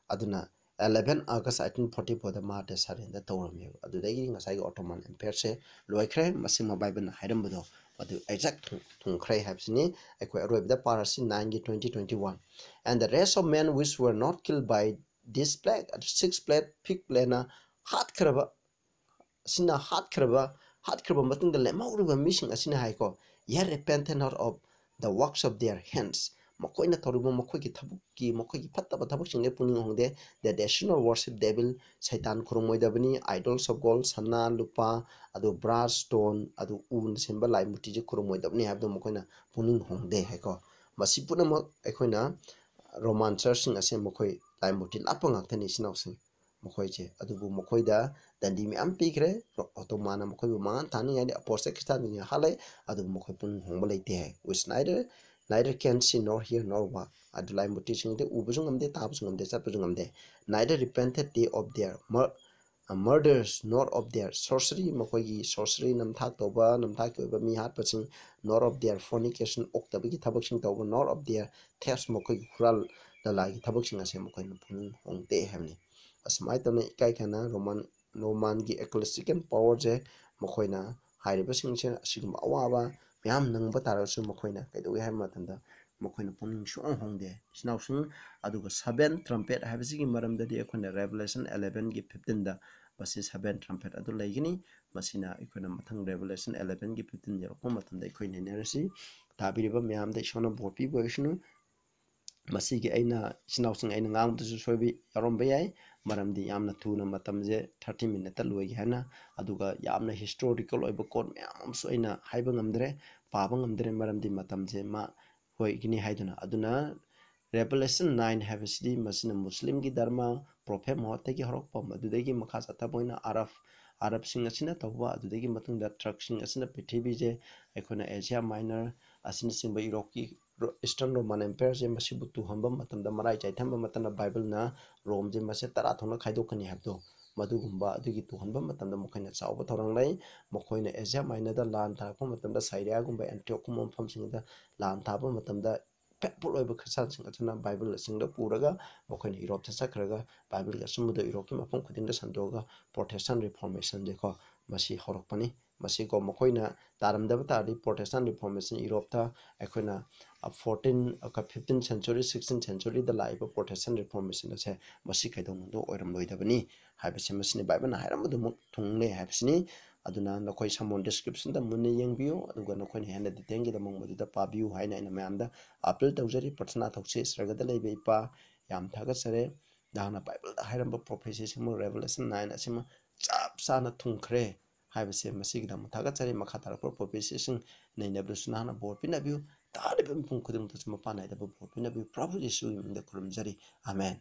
ꯑꯗꯨꯅ eleven August eighteen forty fourꯗ ꯃꯍꯥꯛꯁꯦ surrender ꯇꯧꯔꯝꯃꯦꯕ꯫ ꯑꯗꯨꯗꯒꯤ ꯉꯁꯥꯏꯒꯤ Ottoman Empireꯁꯦ ꯂꯣꯏꯈ꯭ꯔꯦ꯫ ꯃꯁꯤꯃ ꯕꯥꯏꯕꯜꯅ ꯍꯥꯏꯔꯝꯕꯗꯣ ꯃꯗꯨ exact ꯊꯨꯡ-, ꯊꯨꯡꯈ꯭ꯔꯦ ꯍꯥꯏꯕꯁꯤꯅꯤ꯫ ꯑꯩꯈꯣꯏ ꯑꯔꯣꯏꯕꯗ Parsi nineꯒꯤ twenty twenty one. And the rest of men which were not killed by this plague, six plague, fifth plagueꯅ ꯍꯥꯠꯈ꯭ꯔꯕ, ꯑꯁꯤꯅ ꯍꯥꯠꯈ꯭ꯔꯕ, ꯍꯥꯠꯈ꯭ꯔꯕ ꯃꯇꯨꯡꯗ ꯂꯦꯝꯍꯧꯔꯤꯕ ꯃꯤꯁꯤꯡ ꯑꯁꯤꯅ ꯍꯥꯏꯀꯣ, yet repented not of the works of their hands, ꯃꯈꯣꯏꯅ ꯇꯧꯔꯤꯕ ꯃꯈꯣꯏꯒꯤ ꯊꯕꯛꯀꯤ, ꯃꯈꯣꯏꯒꯤ ꯐꯠꯇꯕ ꯊꯕꯛꯁꯤꯡꯗ ꯄꯨꯛꯅꯤꯡ ꯍꯣꯡꯗꯦ꯫ They did not worship devil, ꯁꯩꯇꯥꯟ ꯈꯨꯔꯨꯝꯃꯣꯏꯗꯕꯅꯤ, idols of gold, ꯁꯅꯥ ꯂꯨꯄꯥ, ꯑꯗꯨ brass, stone, ꯑꯗꯨ ꯎꯅ ꯁꯦꯝꯕ ꯂꯥꯏ ꯃꯨꯔꯇꯤꯁꯦ ꯈꯨꯔꯨꯝꯃꯣꯏꯗꯕꯅꯤ ꯍꯥꯏꯕꯗꯣ ꯃꯈꯣꯏꯅ ꯄꯨꯛꯅꯤꯡ ꯍꯣꯡꯗꯦ ꯍꯥꯏꯀꯣ꯫ ꯃꯁꯤ ꯄꯨꯝꯅꯃꯛ ꯑꯩꯈꯣꯏꯅ Roman churchꯁꯤꯡ ꯑꯁꯦ ꯃꯈꯣꯏ ꯂꯥꯏ ꯃꯨꯔꯇꯤ ꯂꯥꯠꯄ ꯉꯥꯛꯇꯅꯤ, ꯏꯆꯤꯟ ꯏꯅꯥꯎꯁꯤꯡ꯫ ꯃꯈꯣꯏꯁꯦ, ꯑꯗꯨꯕꯨ ꯃꯈꯣꯏꯗ ꯗꯟꯗꯤ ꯃꯌꯥꯝ ꯄꯤꯈ꯭ꯔꯦ꯫ Ottomanꯅ ꯃꯈꯣꯏꯕꯨ ꯃꯥꯡꯍꯟ ꯊꯥꯅꯤꯡꯉꯥꯏꯗꯤ ꯑꯄꯣꯁꯇꯦꯜ ꯈ꯭ꯔꯤꯁꯇꯥꯟꯁꯤꯡꯅ ꯍꯥꯠꯂꯦ, ꯑꯗꯨꯕꯨ ꯃꯈꯣꯏ ꯄꯨꯛꯅꯤꯡ ꯍꯣꯡꯕ ꯂꯩꯇꯦ ꯍꯥꯏ꯫ Which neither, neither can see nor hear nor walk. ꯑꯗꯨ ꯂꯥꯏ ꯃꯨꯔꯇꯤꯁꯤꯡꯗꯤ ꯎꯕꯁꯨ ꯉꯝꯗꯦ, ꯇꯥꯕꯁꯨ ꯉꯝꯗꯦ, ꯆꯠꯄꯁꯨ ꯉꯝꯗꯦ꯫ Neither repented they of their mur-, murders, nor of their sorcery, ꯃꯈꯣꯏꯒꯤ sorcery, ꯅꯝꯊꯥꯛ ꯇꯧꯕ, ꯅꯝꯊꯥꯛꯀꯤ ꯑꯣꯏꯕ ꯃꯤ ꯍꯥꯠꯄꯁꯤꯡ, nor of their fornication, ꯑꯣꯛꯇꯕꯒꯤ ꯊꯕꯛꯁꯤꯡ ꯇꯧꯕ, nor of their thefts, ꯃꯈꯣꯏꯒꯤ ꯍꯨꯔꯥꯟ ꯂꯂꯥꯏꯒꯤ ꯊꯕꯛꯁꯤꯡ ꯑꯁꯦ ꯃꯈꯣꯏꯅ ꯄꯨꯛꯅꯤꯡ ꯍꯣꯡꯗꯦ ꯍꯥꯏꯕꯅꯤ꯫ ꯑꯁꯨꯃꯥꯏꯅ ꯇꯧꯅ ꯏꯀꯥꯏ ꯈꯪꯗꯅ Roman, Romanꯒꯤ ecclesiastical powerꯁꯦ ꯃꯈꯣꯏꯅ ꯍꯥꯏꯔꯤꯕꯁꯤꯡꯁꯦ ꯑꯁꯤꯒꯨꯝꯕ ꯑꯋꯥꯕ ꯃꯌꯥꯝ ꯅꯪꯕ ꯇꯥꯔꯒꯁꯨ ꯃꯈꯣꯏꯅ ꯀꯩꯗꯧꯏ ꯍꯥꯏꯕ ꯃꯇꯝꯗ ꯃꯈꯣꯏꯅ ꯄꯨꯛꯅꯤꯡ ꯁꯨꯡꯍꯣꯡ ꯍꯣꯡꯗꯦ꯫ ꯏꯆꯤꯟ ꯏꯅꯥꯎꯁꯤꯡ, ꯑꯗꯨꯒ seven trumpet ꯍꯥꯏꯕꯁꯤꯒꯤ ꯃꯔꯝꯗꯗꯤ ꯑꯩꯈꯣꯏꯅ Revelation elevenꯒꯤ fifteenꯗ ꯃꯁꯤ seven trumpet ꯑꯗꯨ ꯂꯩꯒꯅꯤ꯫ ꯃꯁꯤꯅ ꯑꯩꯈꯣꯏꯅ ꯃꯊꯪ Revelation elevenꯒꯤ fifteen ꯌꯧꯔꯛꯄ ꯃꯇꯝꯗ ꯑꯩꯈꯣꯏ ꯅꯩꯅꯔꯁꯤ꯫ ꯇꯥꯕꯤꯔꯤꯕ ꯃꯌꯥꯝꯗ ꯏꯁꯣꯔꯅ ꯕꯣꯔ ꯄꯤꯕ ꯑꯣꯏꯁꯅꯨ꯫ ꯃꯁꯤꯒꯤ ꯑꯩꯅ ꯏꯆꯤꯟ ꯏꯅꯥꯎꯁꯤꯡ ꯑꯩꯅ ꯉꯥꯡꯕꯗꯁꯨ ꯁꯣꯏꯕ ꯌꯥꯎꯔꯝꯕ ꯌꯥꯏ, ꯃꯔꯝꯗꯤ ꯌꯥꯝꯅ ꯊꯨꯅ ꯃꯇꯝꯁꯦ ꯊꯥꯔꯇꯤ ꯃꯤꯅꯤꯠꯇ ꯂꯣꯏꯒꯦ ꯍꯥꯏꯅ, ꯑꯗꯨꯒ ꯌꯥꯝꯅ ꯍꯤꯁꯇꯣꯔꯤꯀꯦꯜ ꯑꯣꯏꯕ ꯀꯣꯠ ꯃꯌꯥꯝ ꯑꯃꯁꯨ ꯑꯩꯅ ꯍꯥꯏꯕ ꯉꯝꯗ꯭ꯔꯦ, ꯄꯥꯕ ꯉꯝꯗ꯭ꯔꯦ, ꯃꯔꯝꯗꯤ ꯃꯇꯝꯁꯦ ꯃꯥ ꯍꯣꯏꯒꯤꯅꯤ ꯍꯥꯏꯗꯨꯅ꯫ ꯑꯗꯨꯅ Revelation nine ꯍꯥꯏꯕꯁꯤꯗꯤ ꯃꯁꯤꯅ ꯃꯨꯁꯂꯤꯝꯒꯤ ꯙꯔꯃ, ꯄ꯭ꯔꯣꯐꯦꯠ ꯃꯨꯍꯝꯃꯗꯇꯒꯤ ꯍꯧꯔꯛꯄ, ꯃꯗꯨꯗꯒꯤ ꯃꯈꯥ ꯆꯠꯊꯕ ꯑꯣꯏꯅ ꯑꯔꯕ, ꯑꯔꯕꯁꯤꯡ ꯑꯁꯤꯅ ꯇꯧꯕ, ꯑꯗꯨꯗꯒꯤ ꯃꯇꯨꯡꯗ ꯇ꯭ꯔꯛꯁꯤꯡ ꯑꯁꯤꯅ ꯄ꯭ꯔꯤꯊꯤꯕꯤꯁꯦ ꯑꯩꯈꯣꯏꯅ ꯑꯦꯁꯤꯌꯥ ꯃꯥꯏꯅꯔ ꯑꯁꯤꯅꯆꯤꯡꯕ ꯌꯨꯔꯣꯞꯀꯤ ꯔꯣ-, ꯏꯁꯇꯔꯟ ꯔꯣꯃꯥꯟ ꯑꯦꯝꯄꯥꯌꯔꯁꯦ ꯃꯁꯤꯕꯨ ꯇꯨꯍꯟꯕ ꯃꯇꯝꯗ, ꯃꯔꯥꯏ ꯆꯥꯏꯊꯟꯕ ꯃꯇꯝꯗ ꯕꯥꯏꯕꯜꯅ ꯔꯣꯝꯁꯦ ꯃꯁꯦ ꯇꯔꯥ ꯊꯣꯛꯅ ꯈꯥꯏꯗꯣꯛꯀꯅꯤ ꯍꯥꯏꯕꯗꯣ, ꯃꯗꯨꯒꯨꯝꯕ ꯑꯗꯨꯒꯤ ꯇꯨꯍꯟꯕ ꯃꯇꯝꯗ ꯃꯈꯣꯏꯅ ꯆꯥꯎꯕ ꯊꯧꯗꯥꯡ ꯂꯩ꯫ ꯃꯈꯣꯏꯅ ꯑꯦꯁꯤꯌꯥ ꯃꯥꯏꯅꯔꯗ ꯂꯥꯟ ꯊꯥꯔꯛꯄ ꯃꯇꯝꯗ, ꯁꯥꯏꯔꯤꯌꯥꯒꯨꯝꯕ ꯑꯦꯟꯇꯤꯌꯣꯛꯀꯨꯝꯕ ꯃꯐꯝꯁꯤꯡꯗ ꯂꯥꯟ ꯊꯥꯕ ꯃꯇꯝꯗ, faithful ꯑꯣꯏꯕ ꯈ꯭ꯔꯤꯁꯇꯥꯟꯁꯤꯡ ꯑꯗꯨꯅ ꯕꯥꯏꯕꯜ ꯑꯁꯤꯡꯗ ꯄꯨꯔꯒ ꯃꯈꯣꯏꯅ ꯌꯨꯔꯣꯞꯇ ꯆꯠꯈ꯭ꯔꯒ ꯕꯥꯏꯕꯜꯒꯤ ꯑꯆꯨꯝꯕꯗꯣ ꯌꯨꯔꯣꯞꯀꯤ ꯃꯐꯝ ꯈꯨꯗꯤꯡꯗ ꯁꯟꯗꯣꯛꯑꯒ ꯄ꯭ꯔꯣꯇꯦꯁꯇꯟ ꯔꯤꯐꯣꯔꯃꯦꯁꯟꯁꯦꯀꯣ, ꯃꯁꯤ ꯍꯧꯔꯛꯄꯅꯤ꯫ ꯃꯁꯤꯀꯣ ꯃꯈꯣꯏꯅ ꯇꯥꯔꯝꯗꯕ ꯇꯥꯔꯗꯤ ꯄ꯭ꯔꯣꯇꯦꯁꯇꯟ ꯔꯤꯐꯣꯔꯃꯦꯁꯟ ꯌꯨꯔꯣꯞꯇ ꯑꯩꯈꯣꯏꯅ, ꯑ, fourteen, ꯑ, fifteen century, sixteen centuryꯗ ꯂꯥꯛꯏꯕ ꯄ꯭ꯔꯣꯇꯦꯁꯇꯟ ꯔꯤꯐꯣꯔꯃꯦꯁꯟ ꯑꯁꯦ ꯃꯁꯤ ꯀꯩꯗꯧꯅꯨꯡꯗ ꯑꯣꯏꯔꯝꯂꯣꯏꯗꯕꯅꯤ ꯍꯥꯏꯕꯁꯦ ꯃꯁꯤꯅ ꯕꯥꯏꯕꯜꯅ ꯍꯥꯏꯔꯝꯕꯗꯨꯃꯛ ꯊꯨꯡꯂꯦ ꯍꯥꯏꯕꯁꯤꯅꯤ꯫ ꯑꯗꯨꯅ ꯅꯈꯣꯏ ꯁꯃꯣꯟ ꯗꯤꯁꯀ꯭ꯔꯤꯞꯁꯟꯗ ꯃꯨꯟꯅ ꯌꯦꯡꯕꯤꯌꯨ, ꯑꯗꯨꯒ ꯅꯈꯣꯏꯅ ꯍꯦꯟꯅ ꯗꯤꯇꯦꯜꯒꯤꯗꯃꯛ ꯃꯗꯨꯗ ꯄꯥꯕꯤꯌꯨ ꯍꯥꯏꯅ ꯑꯩꯅ ꯃꯌꯥꯝꯗ ꯑꯄꯤꯜ ꯇꯧꯖꯔꯤ꯫ ꯄ꯭ꯔꯊꯅꯥ ꯇꯧꯁꯤ꯫ ꯁ꯭ꯔꯒꯗ ꯂꯩꯕ ꯏꯄꯥ, ꯌꯥꯝ ꯊꯥꯒꯠꯆꯔꯦ꯫ ꯅꯍꯥꯛꯅ ꯕꯥꯏꯕꯜꯗ ꯍꯥꯏꯔꯝꯕ ꯄ꯭ꯔꯣꯐꯦꯁꯤꯁꯤꯡꯕꯨ ꯔꯦꯚꯦꯂꯦꯁꯟ ꯅꯥꯏꯟ ꯑꯁꯤꯃ ꯆꯞ ꯆꯥꯅ ꯊꯨꯡꯈ꯭ꯔꯦ ꯍꯥꯏꯕꯁꯦ ꯃꯁꯤꯒꯤꯗꯃꯛ ꯊꯥꯒꯠꯆꯔꯤ꯫ ꯃꯈꯥ ꯇꯥꯔꯛꯄ ꯄ꯭ꯔꯣꯐꯦꯁꯤꯁꯤꯡ ꯅꯩꯅꯕꯗꯁꯨ ꯅꯍꯥꯛꯅ ꯕꯣꯔ ꯄꯤꯅꯕꯤꯌꯨ꯫ ꯇꯥꯔꯤꯕ ꯃꯤꯄꯨꯝ ꯈꯨꯗꯤꯡꯃꯛꯇꯁꯨ ꯃꯄꯥꯟ ꯅꯥꯏꯗꯕ ꯕꯣꯔ ꯄꯤꯅꯕꯤꯌꯨ꯫ ꯄ꯭ꯔꯚꯨ ꯌꯤꯁꯨꯒꯤ ꯃꯤꯡꯗ ꯈꯨꯔꯨꯝꯖꯔꯤ꯫ ꯑꯥꯃꯦꯟ꯫